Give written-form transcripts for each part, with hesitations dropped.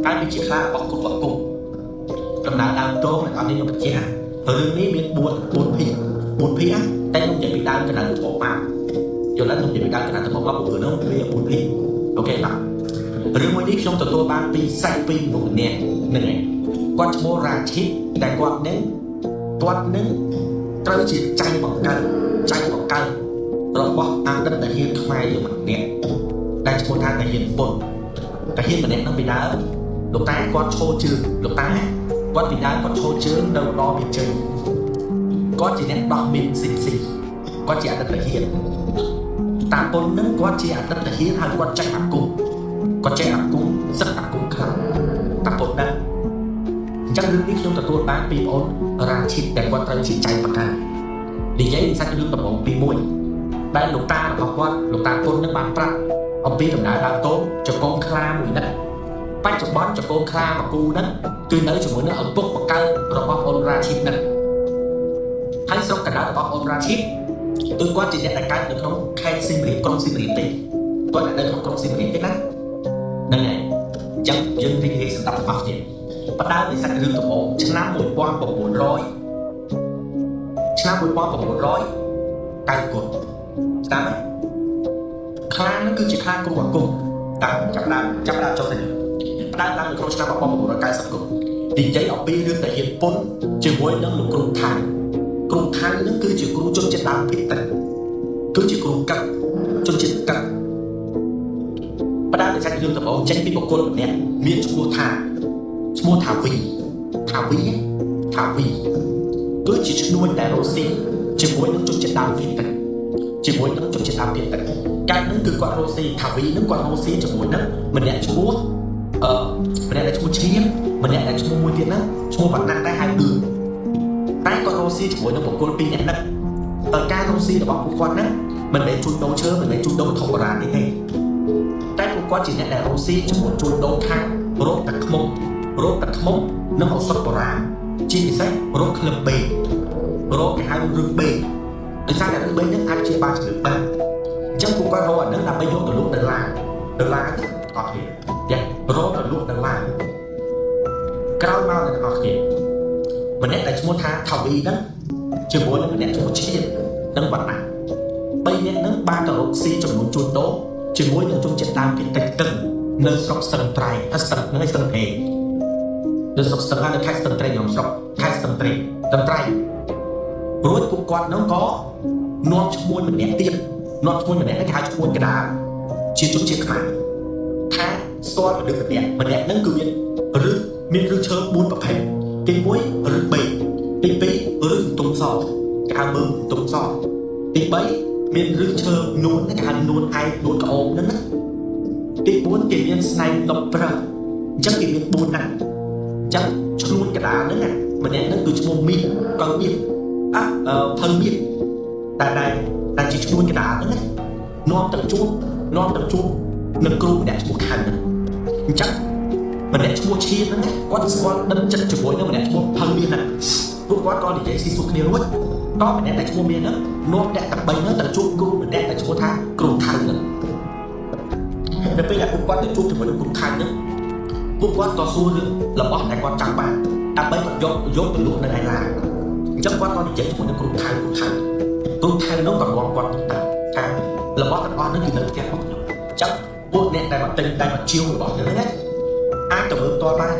ហើយវាជាខ្លារបស់គ្រូអាគមដំណើរដើមតងអ្នកនរខ្ញុំបញ្ជាក់រឿងនេះមាន4ភាគ4ភាគតែខ្ញុំនិយាយពីដើមកណ្ដាលទៅមកយល់ហើយខ្ញុំនិយាយពីដើមកណ្ដាលទៅមកព្រោះរឿងនោះវា4ភាគ OK បាទរឿងមួយនេះខ្ញុំទទួលបានពីសាច់ពីមនុស្សម្នាក់ហ្នឹងហើយគាត់ឈ្មោះរាឈិតដែលគាត់នឹងត្រូវជាចៅបង្កើតចៅបង្កើតរបស់អតីតទាហានខ្មែរយើងម្នាក់ដែលឈ្មោះថាទាហានពុនទាហានម្នាក់ហ្នឹងពីដើមលោកតាគាត់ឈរជើងលោកតាគាត់ពីដើមគាត់ឈរជើងនៅឧត្តរមានជ័យគាត់ជាអ្នកដោះមីនស៊ីស៊ីគាត់ជាអតីតទាហានតាពុននឹងគាត់ជាអតីតទាហានហើយគាត់ចេះអាគមគាត់ចេះអាគមសឹកអាគមខ្លាំងតាពុនហ្នឹងអញ្ចឹងរឿងនេះខ្ញុំទទួលបានពីបងអូនរាឈិតដែលគាត់ត្រូវជាចៅបង្កើតនិយាយពីសាច់រឿងដំបូងទី1ដែលលោកតារបស់គាត់លោកតាពុននឹងបានប្រាប់អំពីដំណើរដើមតូនចកងខ្លាមួយហ្នឹងបច្ចុប្បន្នចកងខ្លាមួយគូហ្នឹងគឺនៅជាមួយនឹងឪពុកបង្កើតរបស់អូនរាឈិតហ្នឹងហើយស្រុកកណ្ដាលរបស់អូនរាឈិតគឺគាត់ជាអ្នកដែលកើតនៅក្នុងខេត្តសៀមរាបក្រុងសៀមរាបទេគាត់នៅក្នុងក្រុងសៀមរាបទេណាហ្នឹងហើយអញ្ចឹងយើងរីករាយសម្រាប់ទាំងអស់គ្នាបដើមនៃសាច់រឿងដំបូងឆ្នាំ1900ឆ្នាំ1900កៅគុតស្ដាប់ទេខ្លាហ្នឹងគឺជាខ្លាគ្រូអាគមតាមចាប់ដើមចាប់ដើមចុះទៅផ្ដើមឡើងនៅក្នុងឆ្នាំ1990គុតនិយាយអំពីរឿងតាហ៊ានពុនជាមួយនឹងលោកគ្រូថៃគ្រូថៃហ្នឹងគឺជាគ្រូជនជាតិដើមភាគតិចគឺជាគ្រូកាត់ជនជាតិកាត់ផ្ដើមនៃសាច់រឿងដំបូងចេញពីបុគ្គលម្នាក់មានឈ្មោះថាឈ្មោះថាវីថាវីថាវីគឺជាឈ្នួញដែលរស់ស៊ីជាមួយនឹងជនជាតិដើមភាគតិចជាមួយនឹងជនជាតិដើមភាគតិចកាលហ្នឹងគឺគាត់រស់ស៊ីថាវីហ្នឹងគាត់រស់ស៊ីជាមួយនឹងម្នាក់ឈ្មោះអឺម្នាក់ដែលឈ្មោះឈៀមម្នាក់ដែលឈ្មោះមួយទៀតហ្នឹងឈ្មោះវណ្ណៈដែរហៅឌឿនតែគាត់រស់ស៊ីជាមួយនឹងបុគ្គលពីរនាក់ហ្នឹងដោយការរស់ស៊ីរបស់ពួកគាត់ហ្នឹងមិនមែនជួញដូរឈើមិនមែនជួញដូរវត្ថុបុរាណនេះទេតែពួកគាត់ជាអ្នកដែលរស់ស៊ីជាមួយជួញដូរខាងរោគទឹកឃ្មុំរោគទឹកឃ្មុំនិងឱសថបុរាណជាពិសេសរោគក្លឹមបេរោគគេហៅរឹងបេដោយសារតែរឹងបេហ្នឹងអាចព្យាបាលជំងឺបានអញ្ចឹងពួកគាត់រកអាហ្នឹងដើម្បីយកទៅលក់ដុល្លារដុល្លារទៅអត់ទេយ៉ារកទៅលក់ដុល្លារក្រោយមកអ្នកទាំងអស់គ្នាម្នាក់ដែលឈ្មោះថាថាវីហ្នឹងជាមួយនឹងម្នាក់ឈ្មោះឈៀននិងវណ្ណៈបីនាក់ហ្នឹងបានទៅរកស៊ីចំនួនជួញដូរជាមួយនឹងជនជាតិដើមភាគតិចទឹងនៅស្រុកស្ទឹងត្រែងស្ទឹងហ្នឹងឯងស្ទឹងត្រែងនៅស្រុកស្ទឹងនៅខេត្តស្ទឹងត្រែងខ្ញុំស្រុកខេត្តស្ទឹងត្រែងស្ទឹងត្រែងរួចពួកគាត់ហ្នឹងក៏នាំឈ្មួញម្នាក់ទៀតនាំឈ្មួញម្នាក់ហ្នឹងគេហៅឈ្មួញកដាលជាជនជាតិខ្មែរថាស្គាល់មនុស្សម្នាក់ម្នាក់ហ្នឹងគឺមានរឹសមានរឹសឈើ4ប្រភេទទី1រឹសបេទី2រឹសទុំសគេហៅមើមទុំសទី3មានរឹសឈើនួនគេហៅនួនឯកនួនក្អូបហ្នឹងណាទី4គេមានស្នែងដប់ប្រើសអញ្ចឹងគេមាន4ណាស់អញ្ចឹងឈ្នួញកដាលហ្នឹងម្នាក់ហ្នឹងគឺឈ្មោះមាសកៅមាសអះភៅមាសតែដែលដែលជាឈ្នួញកដាលហ្នឹងណានាំទៅជួបនាំទៅជួបនឹងគ្រូម្នាក់ឈ្មោះខៅហ្នឹងអញ្ចឹងម្នាក់ឈ្មោះឈៀនហ្នឹងគាត់ស្គាល់ដឹងចិត្តជាមួយនឹងម្នាក់ឈ្មោះភៅមាសហ្នឹងពួកគាត់ក៏និយាយស៊ីសួរគ្នារួចក៏ម្នាក់ដែលឈ្មោះមាសហ្នឹងនាំអ្នកទាំង3ហ្នឹងទៅជួបគ្រូម្នាក់ដែលឈ្មោះថាគ្រូថៅហ្នឹងនៅពេលដែលពួកគាត់ទៅជួបជាមួយនឹងគ្រូថៅហ្នឹងពួកគាត់ក៏សួររឿងរបស់ដែលគាត់ចង់បានដើម្បីគាត់យកយកទៅលក់នៅឯឡានអញ្ចឹងគាត់ក៏និយាយជាមួយនឹងគ្រូថៅគ្រូថៅគ្រូថៅនោះក៏នាំគាត់ទៅថារបស់ទាំងអស់ហ្នឹងគឺនៅផ្ទះរបស់ខ្ញុំអញ្ចឹងពួកអ្នកដែលមកទិញដែលមកជាវរបស់ខ្ញុំហ្នឹងណាអាចទៅមើលផ្ទាល់បាន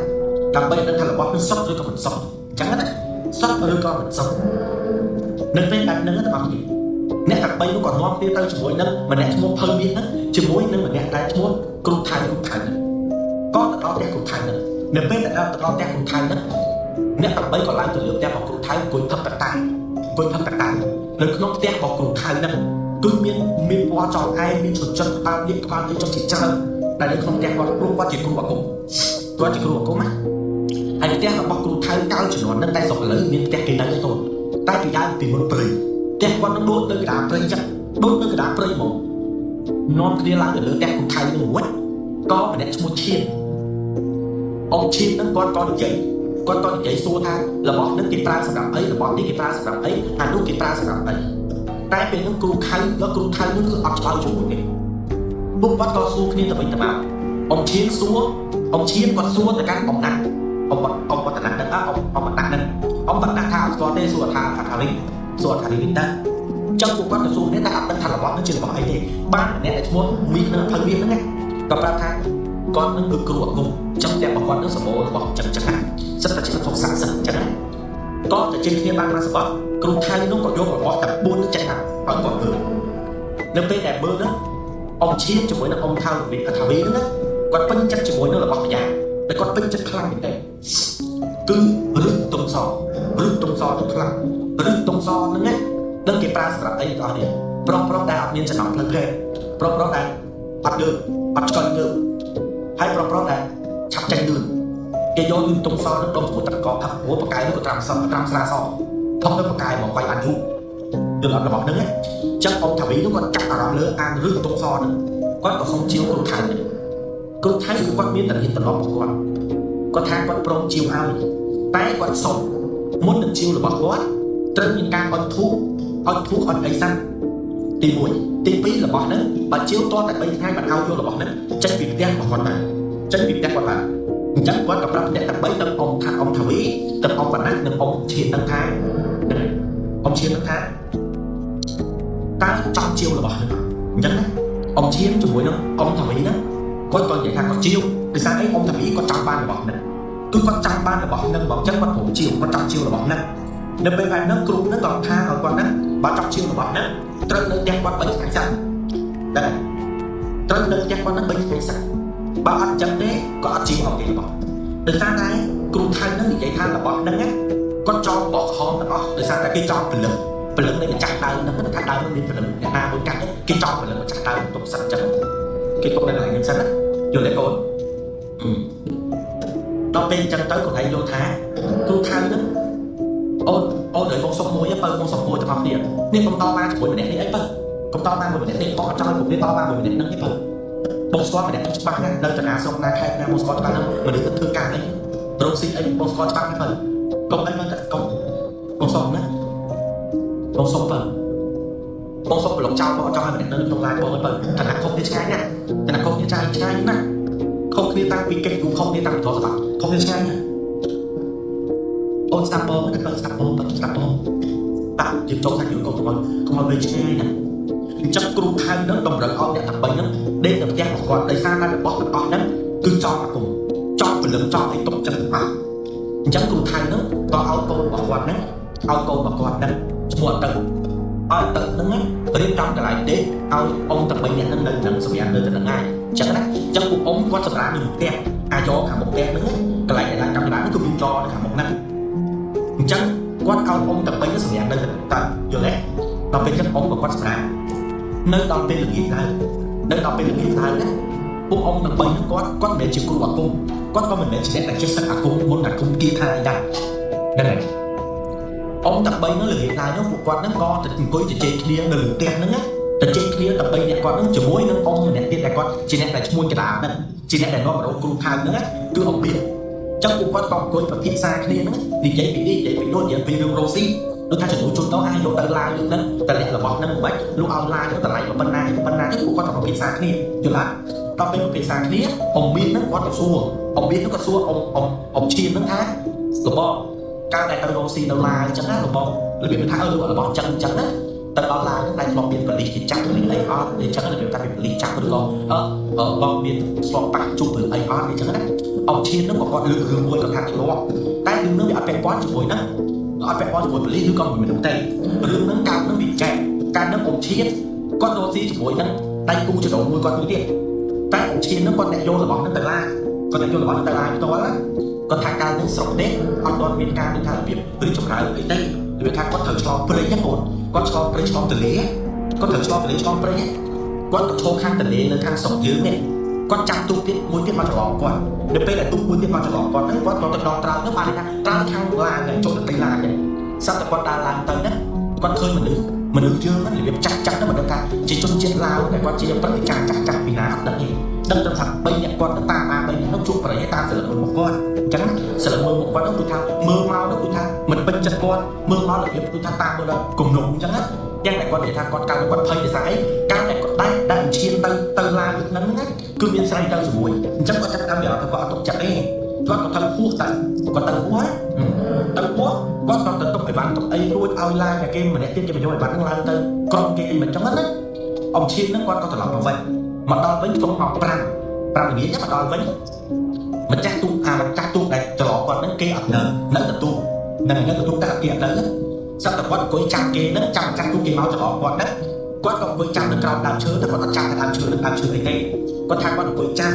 ដើម្បីដឹងថារបស់នេះសុទ្ធឬក៏មិនសុទ្ធអញ្ចឹងណាសុទ្ធឬក៏មិនសុទ្ធនៅពេលដែលនឹងទាំងអស់គ្នាអ្នកទាំង3នោះក៏នាំគ្នាទៅជាមួយនឹងម្នាក់ឈ្មោះភៅមាសហ្នឹងជាមួយនឹងម្នាក់ដែលឈ្មោះគ្រូថៅគ្រូថៅហ្នឹងក៏ទៅដល់ផ្ទះគ្រូថៅហ្នឹងនៅពេលដែលទៅដល់ផ្ទះគ្រូថៅហ្នឹងអ្នកទាំង3ក៏ឡើងទៅលើផ្ទះរបស់គ្រូថៅអង្គុយផឹកតតាអង្គុយផឹកតតានៅក្នុងផ្ទះរបស់គ្រូថៅហ្នឹងគឺមានមានពណ៌ចង់ឯងមានជនចិត្តក្បាលនេះក្បាលនេះចុះជាច្រើនដែលនៅក្នុងផ្ទះគាត់ព្រោះគាត់ជាគ្រូអាគមគាត់ជាគ្រូអាគមណាហើយផ្ទះរបស់គ្រូថៅកាលជំនាន់ហ្នឹងតែស្រុកឥឡូវមានផ្ទះគេនៅឯកូនតែពីដើមពីមុនព្រៃផ្ទះគាត់នឹងដូចនៅកណ្ដាលព្រៃចឹងដូចនៅកណ្ដាលព្រៃហ្មងនាំគ្នាឡើងទៅលើផ្ទះគ្រូថៅនឹងរួចក៏ម្នាក់ឈ្មោះឈៀនអង្គឈៀនហ្នឹងគាត់ក៏និយាយគាត់ក៏និយាយសួរថារបស់ហ្នឹងគេប្រើសម្រាប់អីរបស់នេះគេប្រើសម្រាប់អីអានោះគេប្រើសម្រាប់អីតែពេលហ្នឹងគ្រូខៅដល់គ្រូថៅហ្នឹងគឺអត់ឆ្លើយជាមួយទេពួកគាត់ក៏សួរគ្នាទៅវិញទៅមក អ៊ំឈៀនសួរអ៊ំឈៀនគាត់សួរទៅកាន់អំណាក់អ៊ំអ៊ំវឌ្ឍនៈហ្នឹងអ៊ំអ៊ំវឌ្ឍនៈហ្នឹងអ៊ំវឌ្ឍនៈថាអត់ស្គាល់ទេសួរថាថាវិញសួរថាវិញទៅចឹងពួកគាត់ទៅសួរនេះតែអត់ដឹងថារបស់ហ្នឹងជារបស់អីទេបានម្នាក់ដែលឈ្មោះមីនឹងភៅមាសហ្នឹងក៏ប្រាប់ថាគាត់នឹងគឺគ្រូអាគមចឹងតែរបស់គាត់នឹងសម្បូររបស់ចឹងចឹងណាសិតតែជាវត្ថុស័ក្តិសិទ្ធិចឹងណាក៏តែជិះគ្នាបានមកសម្បត្តិគ្រូថៃនោះក៏យករបស់តែ4នឹងចេញមកឲ្យគាត់មើលនៅពេលដែលមើលហ្នឹងអ៊ំឈៀនជាមួយនឹងអ៊ំថៅវីថាវីហ្នឹងណាគាត់ពេញចិត្តជាមួយនឹងរបស់ម្យ៉ាងតែគាត់ពេញចិត្តខ្លាំងមែនទែនគឺរឹសទុំសរឹសទុំសទៅខ្លាំងរឹសទុំសហ្នឹងណានឹងគេប្រើសម្រាប់អីបងប្អូននេះប្រុសប្រុសដែលអត់មានចំណងផ្លូវភេទប្រុសប្រុសដែលអត់ងើបអត់ឆ្កល់ងើបហើយប្រុសប្រុសដែលឆាប់ចាញ់លឿនគេយកលឿនទុំសនឹងដុំជាមួយទឹកកកផឹកព្រោះបកាយនោះក៏ត្រាំសត្រាំស្រាសផឹកទៅបកាយមកវាយបានយូរយល់អត់របស់ហ្នឹងណាចឹងអ៊ំថាវីនោះគាត់ចាប់អារម្មណ៍លើអានរឹសទុំសហ្នឹងគាត់ក៏សុំជាវគ្រូថៃគ្រូថៃគឺគាត់មានតរៀនត្រឡប់របស់គាត់គាត់ថាគាត់ព្រមជាវឲ្យតែគាត់សុំមុននឹងជាវរបស់គាត់ត្រូវមានការអត់ធូបអត់ធូបអត់អីសិនទី1ទី2របស់ហ្នឹងបើជាវតតែ3ថ្ងៃបានឲ្យយករបស់ហ្នឹងចេញពីផ្ទះរបស់គាត់បានចេញពីផ្ទះគាត់បានអញ្ចឹងគាត់ក៏ប្រាប់អ្នកទាំង3ទាំងអ៊ំថាអ៊ំថាវីទាំងអ៊ំវណ្ណៈនិងអ៊ំឈៀនហ្នឹងថាហ្នឹងអ៊ំឈៀនហ្នឹងថាតើចង់ជាវរបស់ហ្នឹងអញ្ចឹងណាអ៊ំឈៀនជាមួយនឹងអ៊ំថាវីហ្នឹងគាត់ក៏និយាយថាគាត់ជាវដោយសារអីអ៊ំថាវីគាត់ចង់បានរបស់ហ្នឹងគឺគាត់ចង់បានរបស់ហ្នឹងហ្មងអញ្ចឹងគាត់ព្រមជាវគាត់ចង់ជាវរបស់ហ្នឹងនៅពេលបែបហ្នឹងគ្រូហ្នឹងក៏ថាឲ្យគាត់ហ្នឹងបើចង់ជាវរបស់ហ្នឹងត្រូវនៅផ្ទះគាត់3ថ្ងៃសិនដែរត្រូវនៅផ្ទះគាត់ហ្នឹង3ថ្ងៃសិនបើអត់អញ្ចឹងទេក៏អត់ជាវអត់ទេរបស់ដោយសារតែគ្រូថៃហ្នឹងនិយាយថារបស់ហ្នឹងណាគាត់ចង់បកក្រហមទាំងអស់ដោយសារតែគេចង់ព្រលឹងព្រលឹងនៃម្ចាស់ដើមហ្នឹងថាដើមហ្នឹងមានព្រលឹងអ្នកណាមួយកាត់គេចង់ព្រលឹងម្ចាស់ដើមទុកសិនអញ្ចឹងគេទុកនៅកន្លែងហ្នឹងសិនណាយល់ទេកូនដល់ពេលអញ្ចឹងទៅគាត់ឯងយល់ថាគ្រូថៃហ្នឹងអូនអូនឲ្យបងសុំមួយបើបងសុំមួយទាំងអស់គ្នានេះកុំតបានជាមួយម្នាក់នេះអីបើកុំតបានមួយម្នាក់នេះបងអត់ចង់ឲ្យពួកនេះតបានមួយម្នាក់ហ្នឹងទេបើបងស្គាល់ម្នាក់ហ្នឹងច្បាស់ណាស់នៅតារាស្រុកណាខេត្តណាបងស្គាល់ច្បាស់ណាស់មនុស្សទៅធ្វើការអីរកស៊ីអីបងស្គាល់ច្បាស់ណាស់បើកុំអីមកតែកុំបងសុំណាបងសុំបើបងសុំប្រឡងចោលបងអត់ចង់ឲ្យម្នាក់នៅក្នុងឡានបងអីបើឋានៈខុសគ្នាឆ្ងាយណាស់ឋានៈខុសគ្នាឆ្ងាយឆ្ងាយណាស់ខុសគ្នាតាំងពីកិច្ចគូខុសគ្នាតាំងពីទ្រព្យសម្បត្តិខុសគ្នាឆ្ងាយណាស់អូនស្ដាប់បងណាបើស្ដាប់បងបើស្ដាប់បងតាយើងចូលថាយើងកុំកុំកុំឲ្យវាឆ្ងាយណាអញ្ចឹងគ្រូថៅហ្នឹងតម្រូវឲ្យអ្នកទាំង3ហ្នឹងដេកនៅផ្ទះរបស់គាត់ដោយសារតែរបស់ទាំងអស់ហ្នឹងគឺចង់អាគមចង់ព្រលឹងចង់អីទុកចឹងទាំងអស់អញ្ចឹងគ្រូថៅហ្នឹងក៏ឲ្យកូនរបស់គាត់ហ្នឹងឲ្យកូនរបស់គាត់ហ្នឹងឈ្មោះអតីឲ្យអតីហ្នឹងរៀបចំកន្លែងដេកឲ្យអ៊ំទាំង3នាក់ហ្នឹងនៅនឹងសម្រាប់នៅទៅនឹងហើយអញ្ចឹងណាអញ្ចឹងពួកអ៊ំគាត់សម្រាប់នៅផ្ទះអាយ៉ខាងមុខផ្ទះហ្នឹងកន្លែងដែលកាមេរ៉ាហ្នឹងគឺមានយ៉នៅខាងមុខហ្នឹងអញ្ចឹងគាត់ឲ្យអ៊ំទាំង3ហ្នឹងសម្រាប់នៅទៅតើយល់ទេដល់ពេលអញ្ចឹងអ៊ំក៏គាត់សម្រាប់នៅដល់ពេលល្ងាចឡើងនៅដល់ពេលល្ងាចឡើងណាពួកអ៊ំទាំង3ហ្នឹងគាត់គាត់មិនមែនជាគ្រូអាគមគាត់ក៏មិនមែនជាអ្នកដែលចេះសឹកអាគមមុនអាគមគាថាអីដែរហ្នឹងហើយអ៊ំទាំង3ហ្នឹងល្ងាចឡើងនោះពួកគាត់ហ្នឹងក៏ទៅអង្គុយជជែកគ្នានៅលើផ្ទះហ្នឹងណាទៅជែកគ្នាទាំង3នាក់គាត់ហ្នឹងជាមួយនឹងអ៊ំម្នាក់ទៀតដែលគាត់ជាអ្នកដែលឈ្មោះកដាលហ្នឹងជាអ្នកដែលនាំមករកគ្រូថៅហ្នឹងណាគឺអ៊ំបៀចឹងពួកគាត់ក៏អង្គុយពិភាក្សាគ្នាហ្នឹងនិយាយពីនេះនិយាយពីនោះនិយាយពីរឿងរ៉ូស៊ីដូចថាចំនួនជនទៅអាចយកទៅឡាយហ្នឹងតម្លាក់របស់ហ្នឹងមិនលក់ឲ្យឡាយទៅតម្លៃប៉ុណ្ណាប៉ុណ្ណាទៅពួកគាត់ក៏ពិភាក្សាគ្នាយល់អត់ដល់ពេលពិភាក្សាគ្នាអ៊ំមានហ្នឹងគាត់ទៅសួរអ៊ំមានហ្នឹងគាត់សួរអ៊ំអ៊ំអ៊ំឈៀនហ្នឹងថារបស់កាលដែលទៅរកស៊ីនៅឡាយអញ្ចឹងណារបស់របៀបថាអឺរបស់អញ្ចឹងអញ្ចឹងណាទៅដល់ឡាយហ្នឹងតែធ្លាប់មានប៉ូលីសគេចាប់ឬអីអត់អញ្ចឹងរបៀបថាមានប៉ូលីសចាប់ឬក៏អឺបងមានស្លាប់ប៉ះជួបឬអីអត់អញ្ចឹងណាអ៊ំឈៀនហ្នឹងក៏គាត់លើករឿងមួយគាត់ថាធ្លាប់តែរឿងហ្នឹងវាអត់ពាក់ព័ន្ធជាមួយហ្នឹងអត់ពាក់ព័ន្ធជាមួយប៉ូលីសឬក៏មួយមនុស្សទេរឿងហ្នឹងកើតហ្នឹងវាចែកកើតហ្នឹងអ៊ំឈៀនគាត់រកស៊ីជាមួយហ្នឹងដៃគូចដូនមួយគាត់មួយទៀតតែអ៊ំឈៀនហ្នឹងគាត់អ្នកយករបស់ហ្នឹងទៅឡាគាត់អ្នកយករបស់ហ្នឹងទៅឡាផ្ទាល់ណាគាត់ថាកាលហ្នឹងស្រុកនេះអត់ទាន់មានការដូចថារបៀបរីចម្រើនអីទេរបៀបថាគាត់ត្រូវឆ្លងព្រៃណាបងគាត់ឆ្លងព្រៃឆ្លងទន្លេគាត់ត្រូវឆ្លងទន្លេឆ្លងព្រៃគាត់ក៏ឈរខាងទន្លេនៅខាងស្រុកយើងនេះគាត់ចាប់ទូកទៀតមួយទៀតមកច្រឡំគាត់នៅពេលដែលទូកមួយទៀតមកច្រឡំគាត់ហ្នឹងគាត់ក៏ទៅដល់ត្រើយហ្នឹងបានន័យថាត្រើយខាងឡានចូលទៅទីឡានហ្នឹងសត្វតែគាត់ដើរឡើងទៅហ្នឹងគាត់ឃើញមនុស្សមនុស្សយើងហ្នឹងរបៀបចាស់ចាស់ហ្នឹងមិនដឹងថាជាជនជាតិឡាវតែគាត់ជាព្រឹត្តិការណ៍ចាស់ចាស់ពីណាអត់ដឹងទេដឹងត្រឹមថា3នាក់គាត់ទៅតាមអា3នាក់ហ្នឹងជួបប្រយតាមសិលមើលរបស់គាត់អញ្ចឹងសិលមើលរបស់គាត់ហ្នឹងគឺថាមើលមកហ្នឹងគឺថាមិនពេញចិត្តគាត់មើលមករបៀបគឺថាតាមមើលដល់គំនុំអញ្ចឹងណាយ៉ាងតែគាត់និយាយថាគាត់កើតគាត់ភ័យដោយសារអីកាលតែគាត់ដែរដែលឈានទៅទៅឡានហ្នឹងណា គឺមានស្រីទៅជាមួយអញ្ចឹងគាត់ចាប់ផ្ដើមមានអារម្មណ៍ថាគាត់អត់ទុកចិត្តទេគាត់ក៏ទៅហួសទៅគាត់ទៅហួសទៅហួសគាត់ក៏ទៅទុកអីវ៉ាន់ទុកអីរួចឲ្យឡើងតែគេម្នាក់ទៀតគេបញ្ចូលអីវ៉ាន់ហ្នឹងឡើងទៅក្រុមគេអីមិនចឹងណាអំឈៀនហ្នឹងគាត់ក៏ត្រឡប់មកវិញមកដល់វិញក្នុងម៉ោង5 5ល្ងាចមកដល់វិញម្ចាស់ទូកអាម្ចាស់ទូកដែលច្រឡគាត់ហ្នឹងគេអត់នៅនៅតែទូកនឹងនៅតែទូកតែគេអត់នៅសត្វតែគាត់អង្គុយចាំគេហ្នឹងចាំម្ចាស់ទូកគេមកច្រឡគាត់ហ្នឹងគាត់ក៏អង្គុយចាំនៅក្រោមដើមឈើតែគាត់អត់ចាំតែដើមឈើនឹងដើមឈើអីទេគាត់ថាគាត់អង្គុយចាំ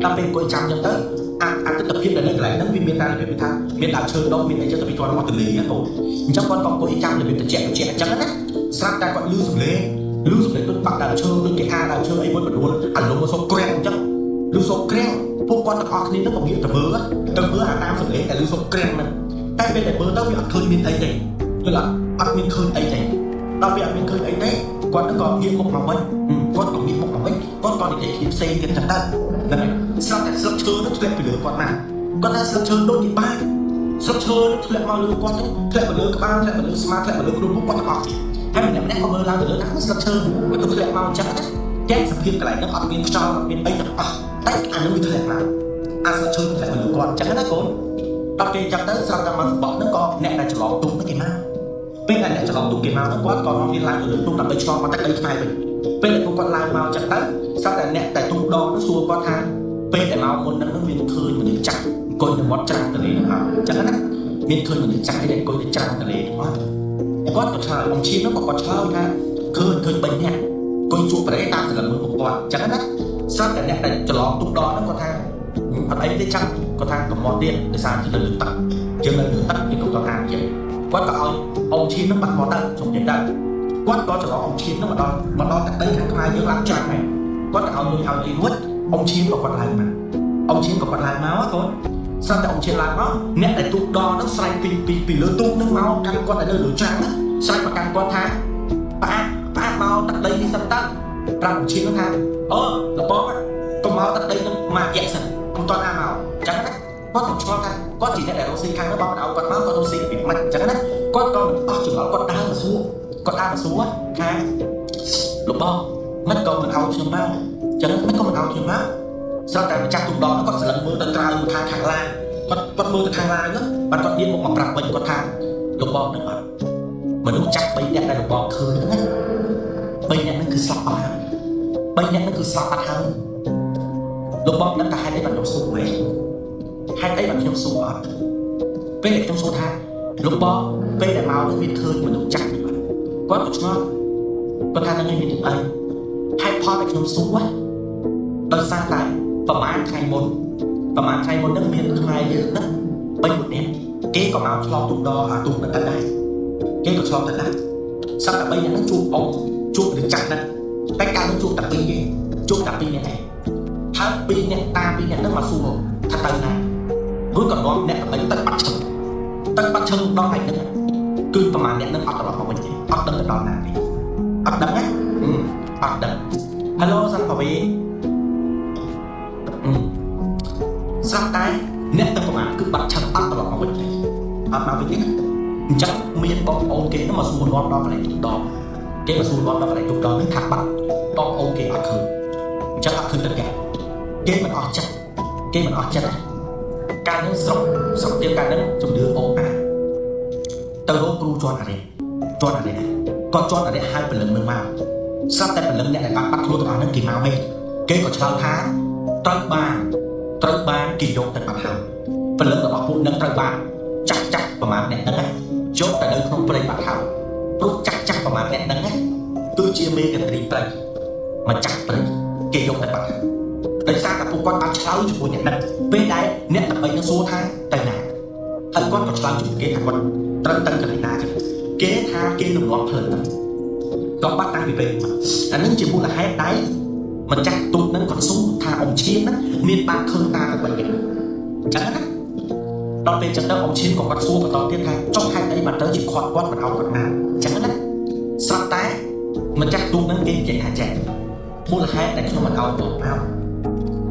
ដល់ពេលអង្គុយចាំអញ្ចឹងទៅអាអាទិដ្ឋភាពដែលនៅកន្លែងហ្នឹងវាមានតែរបៀបថាមានដើមឈើដុះមានអីចឹងទៅពីគាត់មកទលីហ្នឹងបងអញ្ចឹងគាត់ក៏អង្គុយចាំរបៀបត្រជាក់ត្រជាក់អញ្ចឹងណាស្រាប់តែគាត់លឺសំឡេងលឺសំឡេងដូចបាក់ដើមឈើដូចគេអាដើមឈើអីមួយបដួលអាលំមកសុំក្រាំងអញ្ចឹងលឺសុំក្រាំងពួកគាត់ទាំងអស់គ្នាហ្នឹងក៏ងាកទៅមើលទៅមើលអាតាមសំឡេងតែលឺសុំក្រាំងហ្នឹងតែពេលដែលមើលទៅវាអត់ឃើញមានអីទេយល់អត់អត់មានឃើញអីទេដល់ពេលអត់មានឃើញអីទេគាត់ហ្នឹងក៏ងាកមុខមកវិញគាត់ក៏ងាកមុខមកវិញគាត់ក៏និយាយគ្នាផ្សេងទៀតចឹងទៅហ្នឹងហើយស្រាប់តែស្លឹកឈើហ្នឹងធ្លាក់ពីលើគាត់មកគាត់ថាស្លឹកឈើដូចជាបាយស្លឹកឈើហ្នឹងធ្លាក់មកលើគាត់ហ្នឹងធ្លាក់មកលើក្បាលធ្លាក់មកលើស្មាធ្លាក់មកលើខ្លួនពួកគាត់ទាំងអស់គ្នាហើយម្នាក់ម្នាក់ក៏មើលឡើងទៅលើថាស្លឹកឈើវាទៅធ្លាក់មកអញ្ចឹងណាទាំងសភាពកន្លែងហ្នឹងអត់មានខ្យល់អត់មានអីទាំងអស់តែអាហ្នឹងវាធ្លាក់មកអាស្លឹកឈើធ្លាក់មកលើគាត់អញ្ចឹងណាកូនដល់ពេលអញ្ចឹងទៅស្រាប់តែមកសបកហ្នឹងក៏អ្នកដែលច្រឡំទូកហ្នឹងគេមកពេលដែលអ្នកច្រឡំទូកគេមកហ្នឹងគាត់ក៏នាំគ្នាឡើងទៅលើទូកដើម្បីឆ្លងមកទឹកដីខ្មែរវិញពេលដែលពួកគាត់ឡើងមកអញ្ចឹងទៅស្រាប់តែអ្នកតែទូកដងហ្នឹងសួរគាត់ថាពេលដែលមកមុនហ្នឹងមានឃើញមនុស្សចាស់អង្គុយនៅមាត់ច្រាំងទន្លេហ្នឹងអត់អញ្ចឹងណាមានឃើញមនុស្សចាស់អីដែលអង្គុយនៅច្រាំងទន្លេហ្នឹងអត់គាត់ក៏ឆ្លើយអង្គឈាមហ្នឹងក៏គាត់ឆ្លើយថាឃើញឃើញ3នាក់អង្គុយជួបប្រេតាមសន្លឹងមើលពួកគាត់អញ្ចឹងណាស្រាប់តែអ្នកដែលច្រឡំទូកដងហ្នឹងគាត់ថាអត់អីទេចាំគាត់ថាកំមត់ទៀតដោយសារនៅលើទឹកយើងនៅលើទឹកគេក៏គាត់អាននិយាយគាត់ក៏ឲ្យអង្គឈាមហ្នឹងបាត់មកទៅសុំនិយាយទៅគាត់ក៏ច្រឡំអង្គឈាមហ្នឹងមកដល់មកដល់ទឹកដីខាងខ្មែរយើងឡើងច្រាំងហើយគាត់ក៏ឲ្យលុយឲ្យអីរួចអង្គឈាមក៏គាត់ឡើងមកអង្គឈាមក៏គាត់ឡើងមកកូនស្រាប់តែអង្គឈាមឡើងមកអ្នកដែលទូកដងហ្នឹងស្រែកពីពីពីលើទូកហ្នឹងមកកាន់គាត់ឲ្យនៅលើច្រាំងណាស្រែកប្រកាន់គាត់ថាផ្អាកផ្អាកមកទឹកដីនេះសិនទៅប្រាប់អង្គឈាមហ្នឹងថាអូលបងកុំមកទឹកដីហ្នឹងមករយៈសិនកុំតន់អាមកអញ្ចឹងណាគាត់ក៏ឆ្ងល់ថាគាត់ជាអ្នកដែលរកស៊ីខាងនោះបើមិនឲ្យគាត់មកគាត់រកស៊ីពីមិនអញ្ចឹងណាគាត់ក៏មិនអស់ចម្ងល់គាត់ដើរមកសួរគាត់ដើរមកសួរថាលោកបងមិនក៏មិនឲ្យខ្ញុំមកអញ្ចឹងមិនក៏មិនឲ្យខ្ញុំមកស្រាប់តែម្ចាស់ទូកដងគាត់ស្រឡឹងមើលទៅក្រៅថាខាងឡានគាត់គាត់មើលទៅខាងឡានហ្នឹងបាទគាត់ៀនមកមកប្រាប់វិញគាត់ថាលោកបងនឹងអត់មនុស្សចាស់3នាក់ដែលលោកបងឃើញហ្នឹងណា3នាក់ហ្នឹងគឺស្លាប់អស់ហើយ3នាក់ហ្នឹងគឺស្លាប់អត់ហើយលោកបងដឹងតែហេតុអីបានខ្ញុំសួរវិញហេតុអីបានខ្ញុំសួរអត់ពេលដែលខ្ញុំសួរថាលោកបងពេលដែលមកនឹងមានឃើញមនុស្សចាស់នេះអត់គាត់ក៏ឆ្ងល់គាត់ថានឹងឯងមានអីហេតុផលដែលខ្ញុំសួរដោយសារតែប្រហែលថ្ងៃមុនប្រហែលថ្ងៃមុននឹងមានខ្មែរយើងហ្នឹងបីមួយនាក់គេក៏មកឆ្លងទូកដអាទូកនឹងទៅដែរគេក៏ឆ្លងទៅដែរសត្វតែបីនាក់ហ្នឹងជួបអ៊ំជួបនឹងចាស់ហ្នឹងតែកាលនោះជួបតែពីរទេជួបតែពីរនាក់ឯងហើយពីរនាក់តាពីរនាក់ហ្នឹងមកសួរថាទៅណារួចក៏នាំអ្នកដើម្បីទៅបាត់ឈឹងទៅបាត់ឈឹងដល់ថ្ងៃហ្នឹងគឺប្រហែលអ្នកហ្នឹងអត់ត្រឡប់មកវិញទេអត់ដឹងទៅដល់ណាទេអត់ដឹងណាអត់ដឹង Hello សាន់ប៉ាវីស្រាប់តែអ្នកទៅប្រហែលគឺបាត់ឆឹងអត់ត្រឡប់មកវិញទេអត់មកវិញទេណាអញ្ចឹងមានបងប្អូនគេហ្នឹងមកសួរនាំដល់កន្លែងទូកដងគេមកសួរនាំដល់កន្លែងទូកដងហ្នឹងថាបាត់បងប្អូនគេអត់ឃើញអញ្ចឹងអត់ឃើញទឹកគេគេមិនអស់ចិត្តគេមិនអស់ចិត្តកាលហ្នឹងស្រុកស្រុកទៀតកាលហ្នឹងជំនឿអូអាទៅរកគ្រូជន់អរិយជន់អរិយគាត់ជន់អរិយហៅព្រលឹងនឹងមកស្រាប់តែព្រលឹងអ្នកដែលបានបាត់ខ្លួនទាំងអស់ហ្នឹងគេមកវិញគេក៏ឆ្លើយថាត្រូវបានត្រូវបានគេយកទៅបាត់ហើយព្រលឹងរបស់ពួកនឹងត្រូវបានចាស់ចាស់ប្រហែលអ្នកហ្នឹងណាយកទៅនៅក្នុងព្រៃបាត់ហើយព្រោះចាស់ចាស់ប្រហែលអ្នកហ្នឹងណាគឺជាមេកន្ទ្រីព្រៃម្ចាស់ព្រៃគេយកទៅបាត់ហើយដោយសារតែពួកគាត់បានឆ្លើយជាមួយអ្នកហ្នឹងពេលដែលអ្នកទាំងបីនឹងសួរថាទៅណាហើយគាត់ក៏ឆ្លើយជាមួយគេថាគាត់ត្រូវទៅកន្លែងណាចឹងគេថាគេនឹងនាំផ្លូវទៅក៏បាត់តាំងពីពេលមកអានឹងជាមូលហេតុដែលម្ចាស់ទូកហ្នឹងគាត់សួរថាអង្គឈាមហ្នឹងមានបានឃើញតាទៅបីគេអញ្ចឹងណាដល់ពេលចឹងទៅអង្គឈាមក៏គាត់សួរបន្តទៀតថាចុះហេតុអីបានទៅជាខាត់គាត់មិនឲ្យគាត់មកអញ្ចឹងណាស្រាប់តែម្ចាស់ទូកហ្នឹងគេនិយាយថាចេះមូលហេតុដែលខ្ញុំមិនឲ្យបងមក